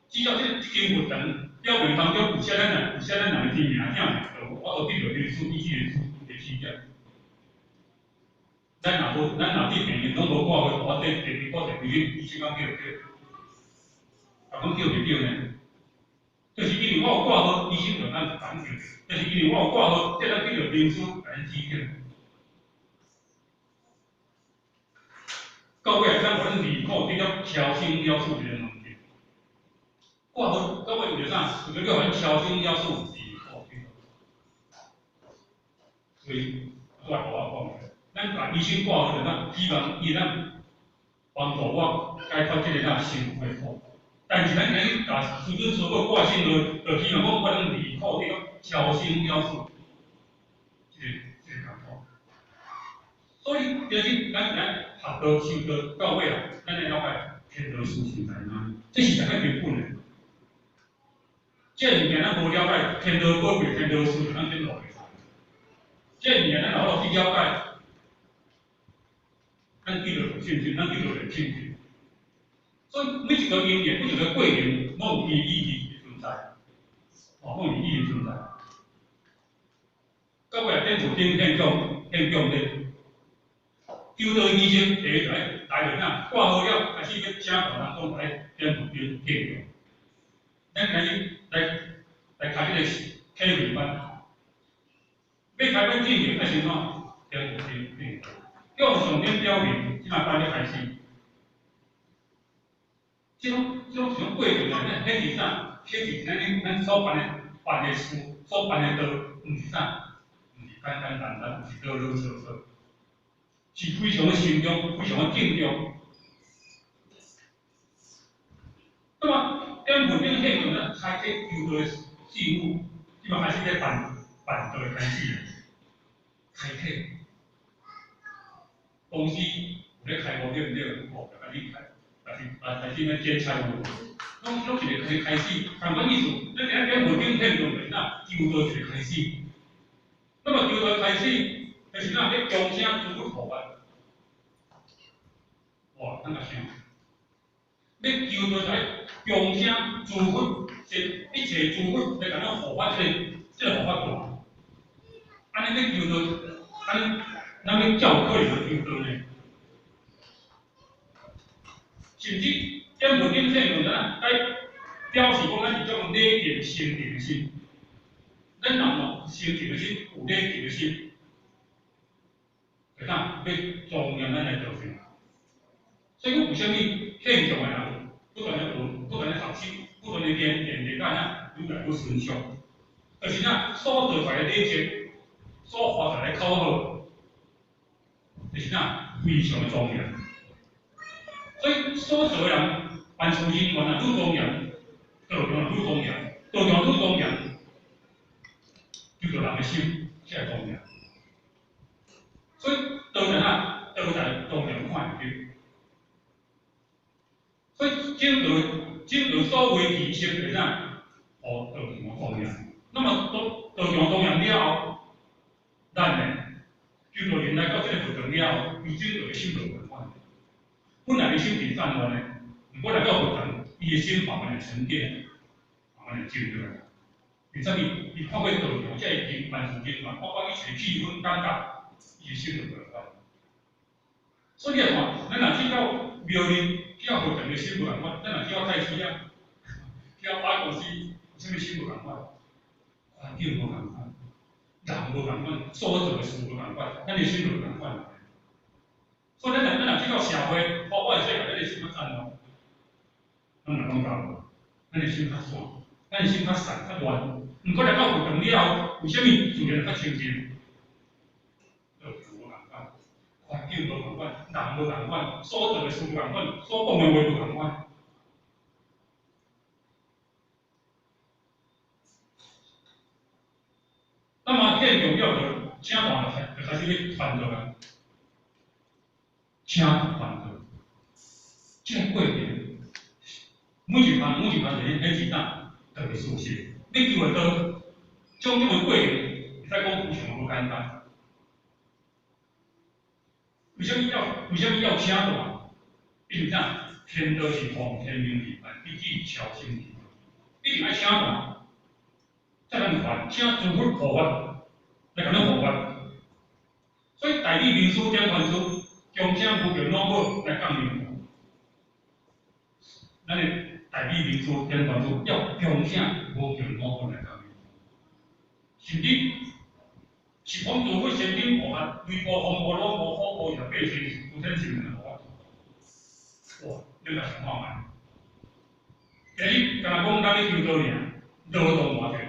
只要这间佛堂表面当中有写咱人，有写咱人的天名影，就我都得到灵师意志的指点。咱若无，咱若伫病院拢无挂号，我这地挂地病医生讲叫对，啊讲叫袂对呢？就是因为我有挂号，医生就咱讲叫，就是因为我有挂号，才咱得到灵师共咱指点。到尾咱予咱离苦得了超生了事这个问题。挂号到尾为着啥？为着叫咱超生了事离苦得。所以，我来我讲，咱共医生挂号就咱希望伊会当帮助我解脱这个啥身躯的苦。但是咱今日共师尊师母挂圣号，就希望讲我能离苦得超生了事，这个艰苦。所以，就是咱今日学道修道到尾啊，咱来了解天道事实在哪，这是上较根本的。这个物件咱无了解，天道宝贵，天道事，咱点路袂使。这个物件咱若有去了解，咱得著信心，咱得著会信心。所以每一个因缘，每一个过程，拢有伊意义的存在，哦，拢有意义存在。到尾啊，点有顶现象，现象咧，求道医生第一就爱来就啥，挂号了，开始欲请大人讲来点有顶现象。咱今日来开这个体会班，欲开班进行爱先怎？点有顶现象，叫上顶表明，这马班咧开始。这种过程呢，彼是啥？彼是咱所办的事，所办的道，毋是啥？毋是简简单单，毋是啰啰嗦嗦，是非常的慎重，非常的敬重。那么点佛顶现象呢？开启求道的事务，这马开始咧办道的开始啊！开启公司有咧开悟对毋对？哦，就开始开。但是啊，开始欲剪裁有，拢一个开始，仝款意思。咱今日点佛顶现象就是啥？求道一个开始。那么求道开始，就是啥？欲众生诸佛护法。哇，咱来想，欲欲求道就愛恭請諸佛，是一切諸佛來共咱護法這個護法大。按呢欲求道，按呢咱欲叫可能來求道呢？甚至點無點說用啥？該表示講咱是種禮敬誠敬的心。咱人哦，誠敬的心，有禮敬的心，會當欲莊嚴咱來道場。所以講，為啥物現象的人不斷咧學，不斷咧學習，不斷咧練，練練到哪愈來愈順暢？就是哪所做出來的禮節，所發出來的口號，就是哪非常的莊嚴。所以所做的人，凡事人員啊，愈莊嚴，道場愈莊嚴，道場愈莊嚴，就做人的心才會莊嚴。所以道在哪？道在莊嚴看會著。所以整個所謂儀式就是啥？哦，道場莊嚴。那麼道場莊嚴了後，咱呢，就做人來到這個佛堂了後，伊整個的心就無仝款。本來伊心是散亂的，毋過來到佛堂，伊的心慢慢會沉澱，慢慢會靜落來。為啥物？伊看過道場，這個經萬事人員，包括一切氣氛感覺，伊的心就無仝款。所以你看，咱若去到廟裡，去到佛堂的心無仝款；咱若去到菜市仔，去到百貨公司，有啥物心無仝款？環境無仝款，人無仝款，所做的事無仝款，咱的心就無仝款。所以咱若去到社會，花花的世界，咱的心較散亂，咱若講到無，咱的心較散，咱的心較散較亂。毋過來到佛堂了後，為啥物自然較清淨？道場無仝款，環境無仝款，人無仝款，所做的事無仝款，所講的話無仝款。那麼現象了後，請大就開始欲傳道啊，請傳道，這個過程，每一項就是彼一档，就是事實。你求的道，種種的過程，會使講非常無簡單。為啥物要請大？因為啥？天道是奉天命而辦，一舉超生而，一定愛請大，才能傳，請諸佛護法來共咱護法。所以大智明師點傳師，恭請無窮老母來降臨。咱的大智明師點傳師要恭請無窮老母來降臨，甚至十方諸佛仙頂護法，雷波風波老波火波，28千诸天神來護法。哇！你來想看覓？今日敢若講咱咧求道爾，勞動偌濟人，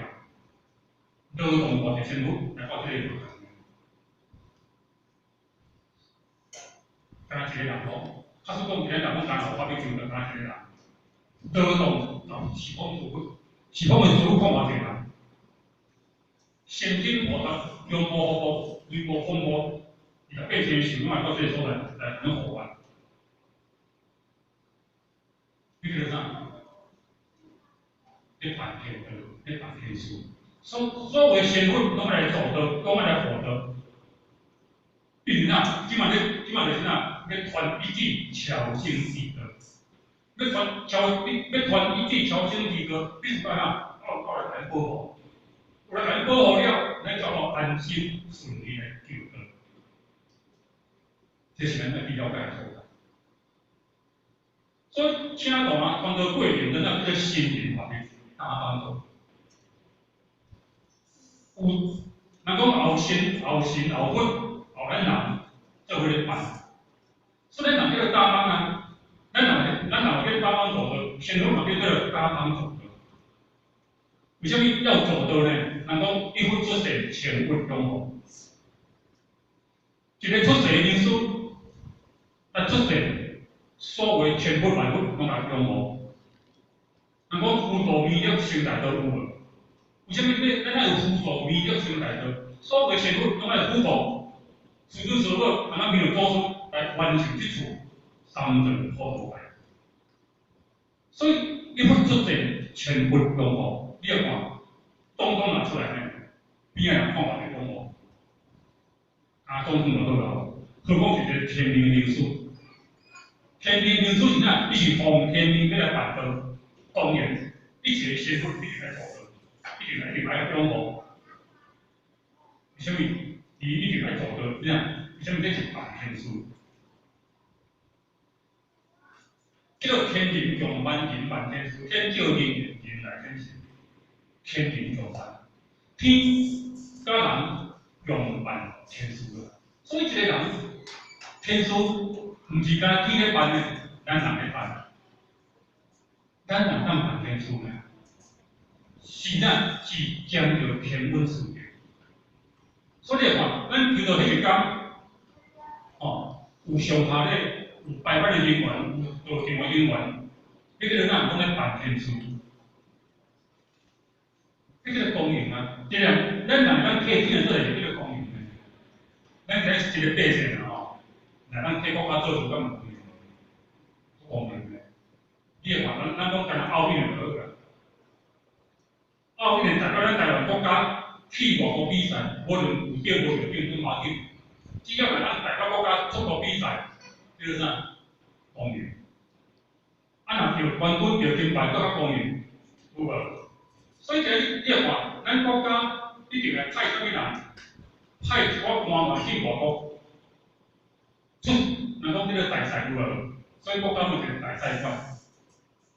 勞動偌濟千佛來到這個佛堂。敢若一個人講，假使講一個人講干護法欲求道，敢若一個人，勞動十方諸佛，十方的諸佛看偌濟人，仙頂菩薩、龍波、火波、雷波、風波，28千神來到這個所在來共咱護法。你叫做啥？咧辦天道，咧辦天事。所謂仙佛攏愛來助道，攏愛來護道。因為哪，這馬咧，這馬就是哪，欲傳一指超生之道。欲傳超，欲傳一指超生之道，必須愛哪，愛來共咱保護。有來共咱保護了，咱才會安心順利來求道。這是咱愛去了解的所在。所以，請大傳道過程，咱叫做心靈法的大幫助。有人講後神、後神、後佛、後咱人做伙咧辦，所以咱人叫做大幫啊。咱人叫大幫助道，仙佛嘛叫做大幫助道。為啥物要做道呢？人講一佛出世，千佛擁護。一個出世的靈師來出世，所謂千佛萬佛攏來擁護。人講輔助彌勒成大道有無？為啥物欲咱愛有輔助彌勒成大道？所謂仙佛攏愛輔助，師尊師母，啊，咱彌勒祖師來完成這處三藏普度界。所以一佛出世，千佛擁護。你來看，總統若出來呢，邊仔人看偌濟講無？啊，總統就好啊，何況是一個天命靈師，天天命天书是啥？你是奉天命欲来办道，当然，你一个身份一定爱做道，一定一定爱仰慕。为啥物？伊一定爱做道，你影？为啥物这是办天事？叫做天人共办，人办天事，天照人，人来天成。天人共办，天佮人共办天事啦。所以一个人天事，毋是干焦天咧办的，咱人咧办。咱人当办天事呢？是啥？是将著天恩赐的。所以你看，咱求道彼一工，哦，有上下咧，有排班的人员，有道场的人员，彼个咱拢咧办天事，彼个光荣啊！这样，咱人当替天做代志，叫做光荣的。咱今日一个百姓啊吼，若咱替国家做事，敢有光荣？光荣的。你会看，咱讲干焦奥运就好啦。奥运代表咱台湾国家去外国比赛，无论有奖无得奖拢无要紧，只要会当代表国家出国比赛，叫做啥？光荣。啊，若得冠军、得金牌，阁较光荣，有无？所以今日你看，咱国家一定会派啥物人？派一寡官员去外国出，人讲这个大赛有无？所以国家有一个大赛馆，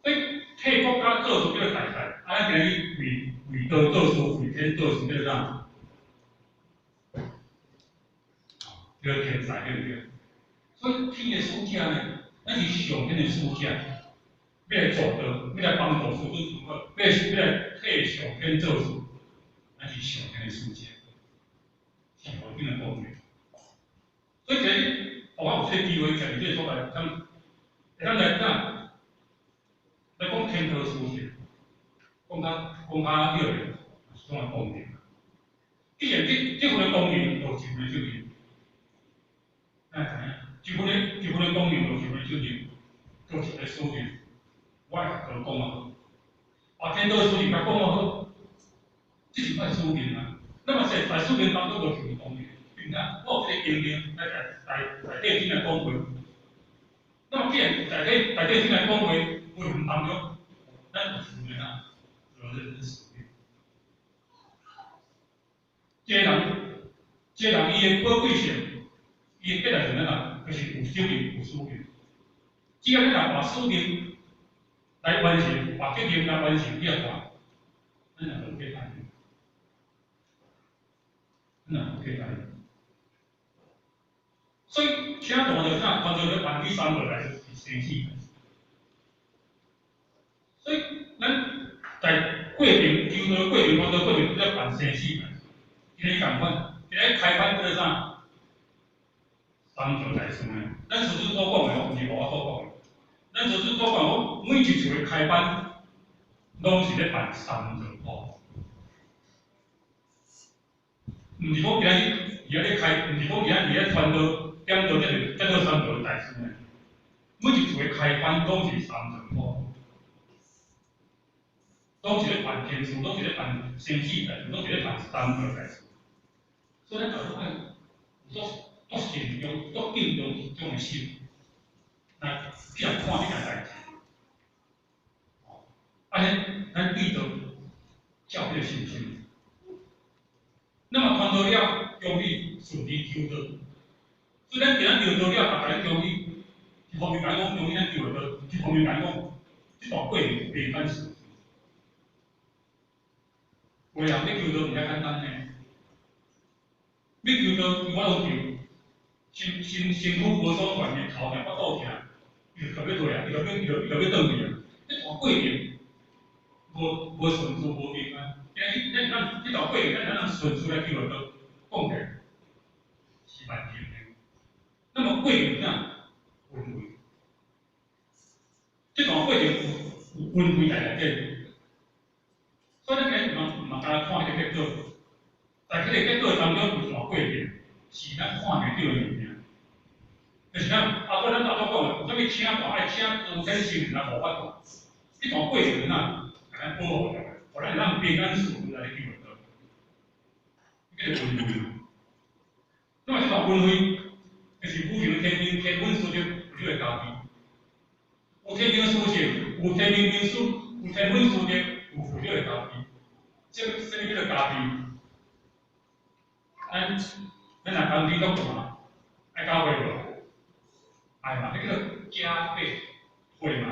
所以替国家做事叫做大赛。啊，咱今日为为道做事，为天做事叫做啥？叫做天才，对毋对？所以天的使者呢，咱是上天的使者，欲来助道，欲来帮助师尊，欲来替上天做事，咱是上天的使者，是何等的光荣！所以今日，予我有这个机会，徛伫这个所在，会当来讲，来讲天道使者，讲较讲较彼落，是种的光荣。既然这份的光荣，就是一份的责任。咱知影，这份的光荣，就是一份责任，就是一个使命。我会共道讲啊好，把天道使命共讲啊好，这是我的使命啊。那么在使命当中，就是光荣，对毋对？我有这个经验来代替天来讲话。那么既然代替天来讲话，过程当中，咱有使命啊，责任跟使命。这个人伊的宝贵性，伊的价值是啥？就是有责任、有使命。只要你若把使命来完成，把责任来完成，你也看，咱也无价值，咱也无价值。所以，请大就啥？传道咧办起三个来是生死。所以，咱在过程求道过程、传道过程，咧办生死代志，伊咧共款，伊咧开班叫做啥？三座大事呢？咱师尊所讲的，毋是我所讲的。咱师尊所讲，我每一次的开班，拢是咧办三座普。毋是讲今日伊咧开，毋是讲今日咧传道点道，这个叫做三座大事呢？每一次的开班拢是三座普，拢是咧办天事，拢是咧办生死代志，拢是咧办三座大事。所以咱大家爱有足足慎重、足敬重这种的心，来去来看这件代志。按呢，咱对道才有彼个信心。那么传道了，恭喜顺利求道。所以咱今仔求道了，逐家恭喜。一方面共讲恭喜咱求道，一方面共讲，这段过程袂简顺。有的人欲求道毋遐简单呢。欲求道，伊无法度求，身躯无爽快，伊头疼、腹肚疼，伊就欲退啊，伊就欲转去啊。这段过程无顺遂、无平安。今日咱这段过程，咱咱顺遂来求道，讲起来是万幸的。那么过程啥？轮回。这段过程有轮回在内底，所以咱今日嘛干焦看彼个结果，在彼个结果当中有段过程，是咱看袂著的物件。就是咱阿哥咱头拄讲的，有啥物请大爱请诸天神灵来护法度，这段过程啊，共咱保护落来，予咱会当平安顺利来求道。这个轮回。那么这段轮回，就是五行天命天本所得有这个家己。有天命属性，有天命名师，有天分殊德，有福德的加持。这啥物叫做加持？咱若工地足大，爱交税无？爱嘛，彼叫做加倍税嘛。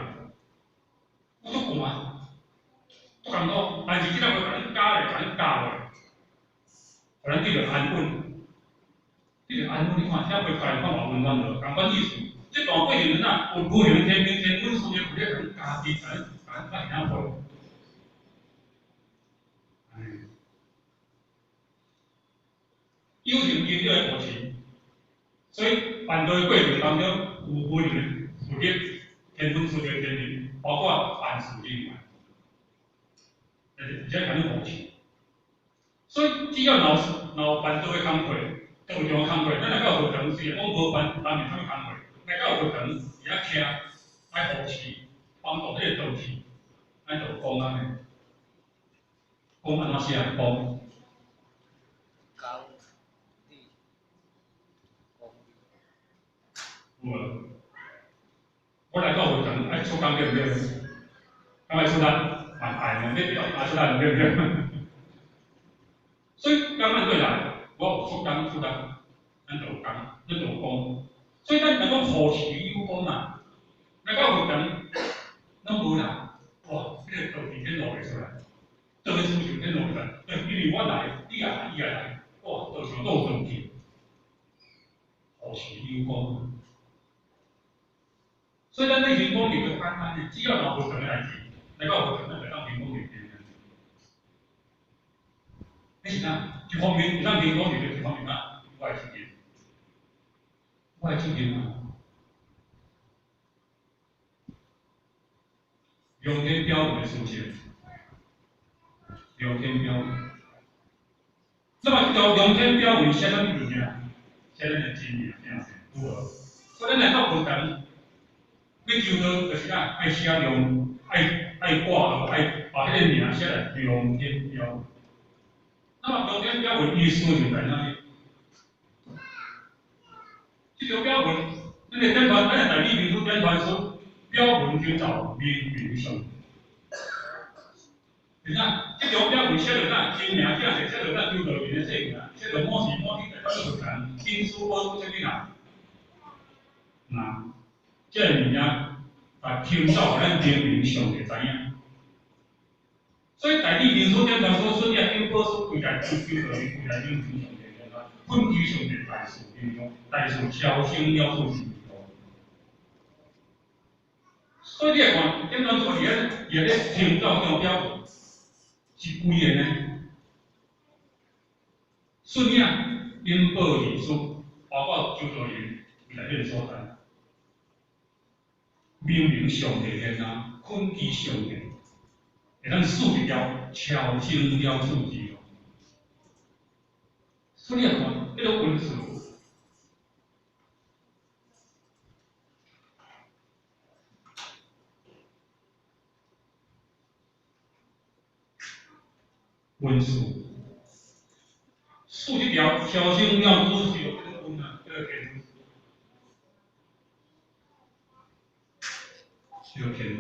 我足寒，足艰苦，但是这个会共恁加咧，共恁教咧，予咱得著安稳，得著安稳。你看，这会家己看嘛温暖无？仝款意思。这段过程哪有无形天命天分殊德，有咧共恁加持，共恁共恁发现有形因果的护持，所以办道的过程当中有无形的福德、天分殊德、天命，包括办事人员，而且共恁护持。所以只要若有办道的工课，道场的工课，咱来到佛堂，虽然讲无办，咱面啥物工课，来到佛堂伫遐徛，爱护持，帮助这个道气，咱就讲按呢，讲按怎写？讲。有无？我来到佛堂爱出工对毋对？敢爱出力？嘛爱呢，你爱出力对毋对？所以工按对来，我有出工出力，咱就有工，咱就有功。所以咱若讲护持有功啊，来到佛堂拢无人，哇！彼个道气显露袂出来，道的思想显露袂出来。因为我来，你也来，伊也来，哇！道场都有道气，护持有功。所以咱咧行功德就简单的，只要若无佛堂的代志，来到佛堂，咱就当行功德。彼是啥？一方面会当行功德，一方面啊，我的责任，我的责任啊。龙天表文的思想，龙天表文。那么这条龙天表文写啥物物件？写咱的真名正姓，有无？所以咱来到佛堂，欲求道就是啥？爱写龙，爱挂号，爱把彼个名写来龙天表文。那么龙天表文意思就在哪里？这条表文，咱的点传，咱的大智明书点传书，表文就造明明上。是啥？这条表文写落哪？真名正姓写落哪？求道人的姓名，写落某时某地在到佛堂，金书宝书啥物啦？那这个物件，把听到咱明明上帝知影。所以大智明书点传书，孙业金宝书，规台求求道人，规台明明上帝点传，恳求上帝大事应用，大事超生了事成就。所以你来看，点传书伫咧听到这种表文，是几个呢？孙业引宝二书，包括求道人，规台彼个所在。明明上帝天啊，恳求上帝，会当赐一条超生了事之路。所以你看，彼个文字，文字，赐一条超生了事之路，这个文啊，这个天文。叫天恩。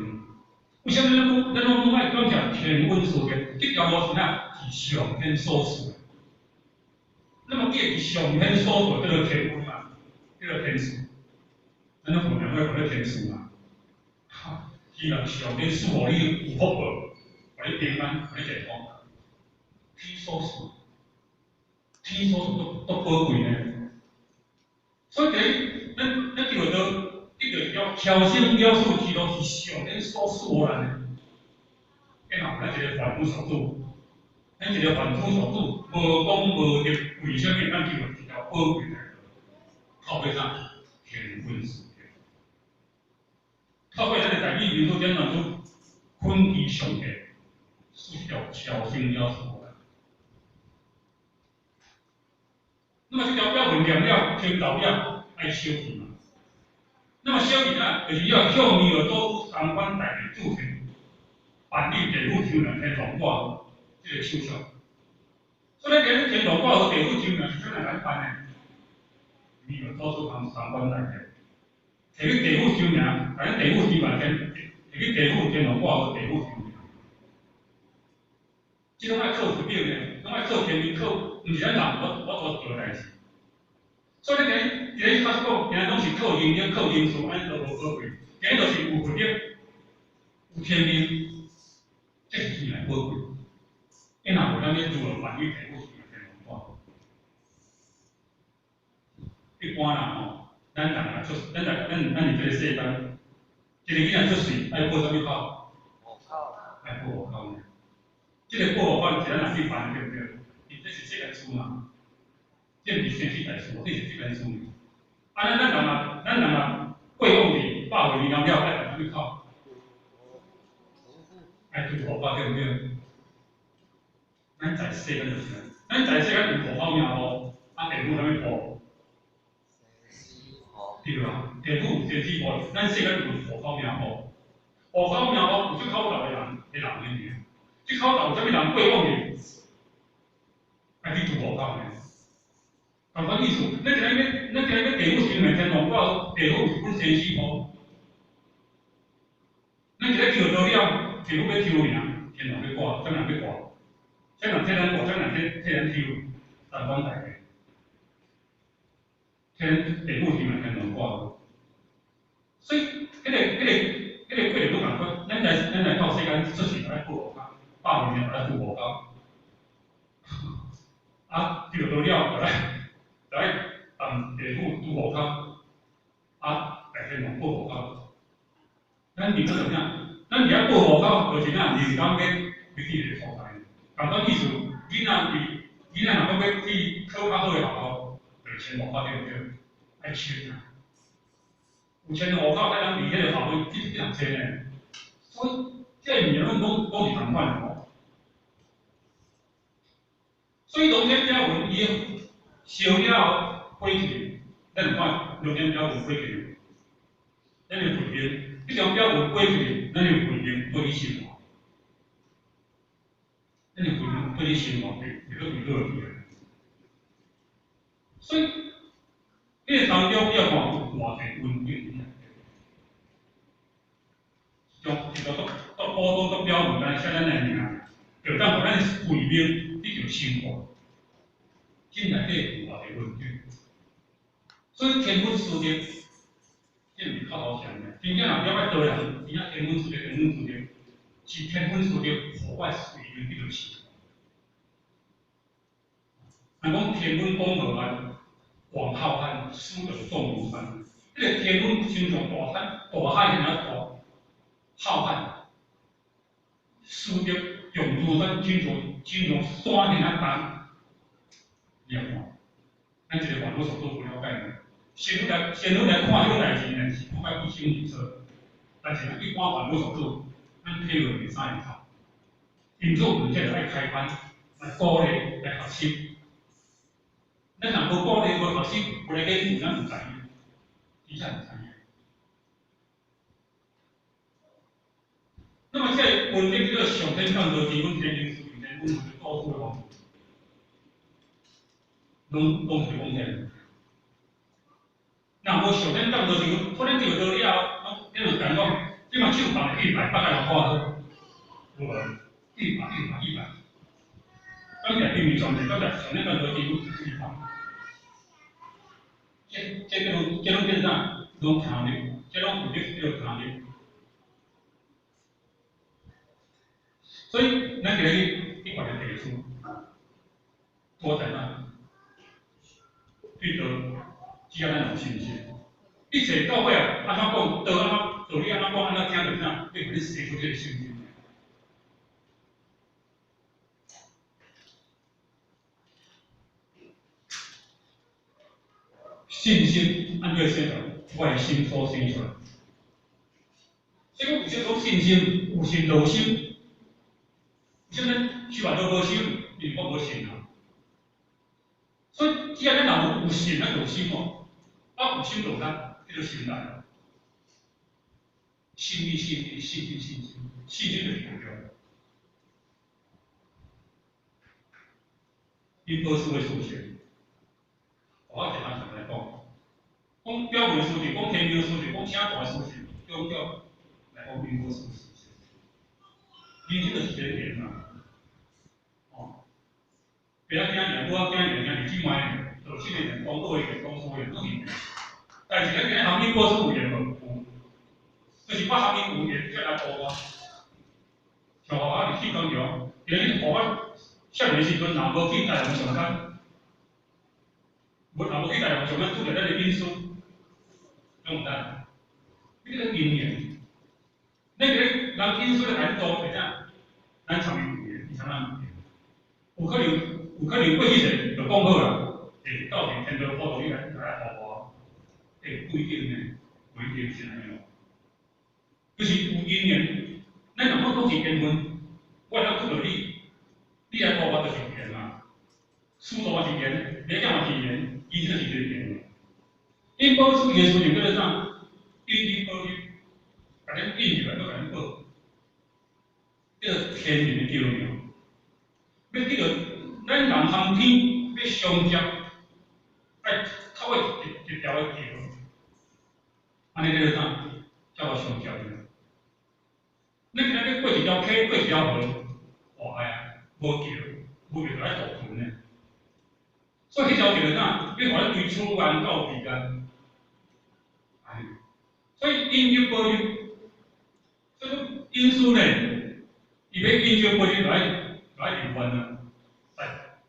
为啥物咱讲，咱拢讲爱感谢天恩师德？这条路是啥？是上天所赐的。那么，既然是上天所赐，叫做天恩嘛，叫做天赐。咱拢有两个叫做天赐嘛。哈，希望上天赐予你有福报，予你平安，予你健康。天所赐，天所赐足宝贵呢。所以，伫咱叫做。这就是叫超生了事之路，是上天所赐予咱的。然后咱一个凡夫俗子，咱一个凡夫俗子，无功无德，为啥物咱叫做一条宝贵的路？透过啥？天分师德。透过咱的大智明书点传书，恳求上帝赐一条超生了事予咱。那么这条表文念了，听到了，爱烧去嘛？那么小弟啊，就是要向弥勒祖师三官大帝祖先办理地府抽名天龙卦这个手续。所以，咱天龙卦和地府抽名是怎样来办的？弥勒祖师三官大帝，摕去地府收名，共咱地府收嘛天，摕去地府天王挂号地府收名。這攏愛靠佛力呢，攏愛靠天命，靠毋是咱人有法度做代誌。所以咱今日較講，今日攏是靠能力、靠因素，按呢都無寶貴。今日就是有佛力、有天命，這是真來寶貴。伊若無咱欲如何辦去地府收天王掛？一般人吼，咱人啊出，咱來咱咱佇這個世間，一個囡仔出世愛報啥物口？戶口。愛報戶口呢？這個報戶口是咱人去辦對毋對？伊這是世間事嘛，這毋是生死大事，這是世間事。啊，咱人啊，過往佇百歲年老了，愛辦啥物口？愛拄戶口對毋對？咱在世間就是按呢，咱在世間有戶口名簿，啊，地府啥物簿？對啊，地府有生死簿，咱世間有戶口名簿，戶口名簿有這口頭的人的人的名，這口頭有啥物人過往去，愛去拄戶口呢？仝款意思，咱今日欲地府收名天王掛，地府是本生死簿。咱今日叫到了，地府欲抽名，天王欲掛，啥物人欲掛？啥人替咱掛？啥人替咱抽？三官大帝，替咱地府收名天王掛。所以，彼个過程攏仝款，咱來到世間出世，愛報戶口，百歲年愛拄戶口。啊，叫到了，就來辦地府拄戶口，啊，來天王報戶口。咱佇怎樣？咱佇遐報戶口，就是咱人間欲去个所在。仝款意思，囡仔若講欲去考較好的學校，就簽戶口對毋對？愛簽啊！有簽戶口，才通佇彼個學校去讀冊呢。所以，這個物件攏是仝款的吼。所以龍天表文伊燒了後火去，咱有看龍天表文火去，咱的慧命，這張表文火去，咱的慧命對你生活，咱的慧命對你生活會閣會落去。所以，這個當中你要看有偌濟文件，將一個足普通足表文，來寫咱的名，就當予咱慧命得著升華。這內底有偌濟文件，所以天文師德，這毋是口頭禪的。真正若了解道人，真正天文師德，天文師德是天文師德，予我慧命得著升華。人講天文廣河岸，廣浩瀚，斯德眾如山。這個天文親像大海，大海遐爾大，浩瀚，斯德眾如山，親像山遐爾重。你有看？咱一個凡夫俗子不了解呢。仙女來看這種代誌呢，是看較不清不楚。但是咱一般凡夫俗子，咱體會袂使會透。因此，阮這就愛開班來鼓勵來學習。咱若無鼓勵無學習，無來研究，咱毋知影，真正毋知影。那麼這個文件叫做上天降道天文天靈師天文到處的。攏是講這。若無上天降道時，可能著道了後，你就講講，這馬手放去拜，拜甲人看好，有無？一百一百一百。剛才對面上面，剛才上天降道時一百。這攏叫啥？攏聽力，這攏有力叫聽力。所以，咱今日去看個地書，我知影。對道，只要咱有信心。一切到尾啊，按怎講，道按怎道理按怎講，按怎聽就啥，你予你生出這個信心。信心按怎生出來？我的心所生出來。所以講，有啥講信心，有信就有心。為啥物修啊都無心？因為我無信啊。所以，只要咱人有信，咱就有心哦。啊，有心就有力，叫做心力。信力、信力、信心、信心，信心就是重要。因果思的事情，我简单来讲，講表文事情，講天命事情，講請大事情，宗教來講因果事實。人生就是這個緣嘛，哦，白仔囝緣、母仔囝緣、兄弟姊妹緣、道親的緣、講道的緣、講書的緣，攏是緣。但是咱今日含因果是有緣無？有，就是我含伊有緣才來報我。像我佇去工場，今日我少年時陣，若無去台南上班，無若無去台南上班，拄著咱的恩師，攏毋知。你這個因緣，那個人恩師咧來做，會怎？咱參伊有緣，伊參咱無緣。有可能，有可能過去世就講好啦，欸，到時天道普渡你來來予我，欸，不一定呢，不一定是按呢哦。就是有因緣，咱若講講是緣分，我若拄著你，你來予我就是緣嘛。師徒嘛是緣，爸囝嘛是緣，伊這是一個緣。因果處理的時陣叫做啥？引因報應，共恁引入來，閣共恁報，叫做天人的橋梁。欲叫做咱人和天欲相接，愛透過一條的橋，按呢叫做啥？才有相接。你今仔日過一條溪，過一條河，哇哎呀，無橋，無橋就愛渡船呢。所以彼條橋就啥？欲予咱對此岸到彼岸。哎，所以因果報應，所以講恩師呢，伊欲因果報應來來入願啊，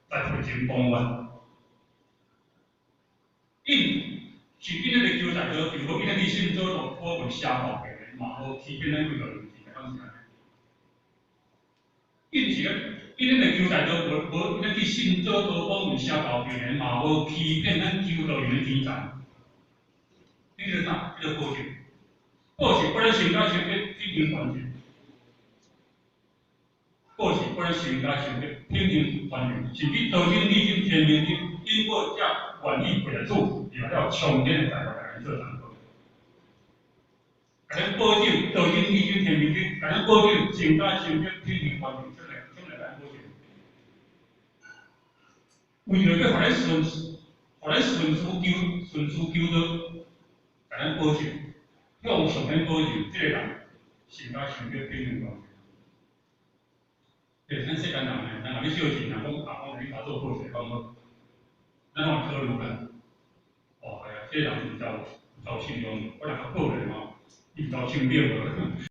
在佛前當願。因是因彼个求財道，就無因去信祖道，我問邪道的，嘛無欺騙咱幾個人，是講是按呢。因是因彼个求財道，無無因去信祖道，我問邪道的人，嘛無欺騙咱求道人的錢財。你叫做啥？叫做報應。報是不咱身家性命品行完全。報是不咱身家性命品行完全，甚至道經、理經、天命經，因果才願意過來主，入了充天的財富來做參考。共咱保證道經、理經、天命經，共咱保證身家性命品行完全，出來出來來保證。為著欲予咱順，予咱順勢求，順勢求道，共咱保證，向上天保證，這個人身家性命品行完全。對，咱世間人呢，人若欲借錢，若講阿公你共做保證，講好，咱攏會考慮啦。哦，係啊，這個人有夠有夠信用，我若共報咧吼，伊有夠清白無？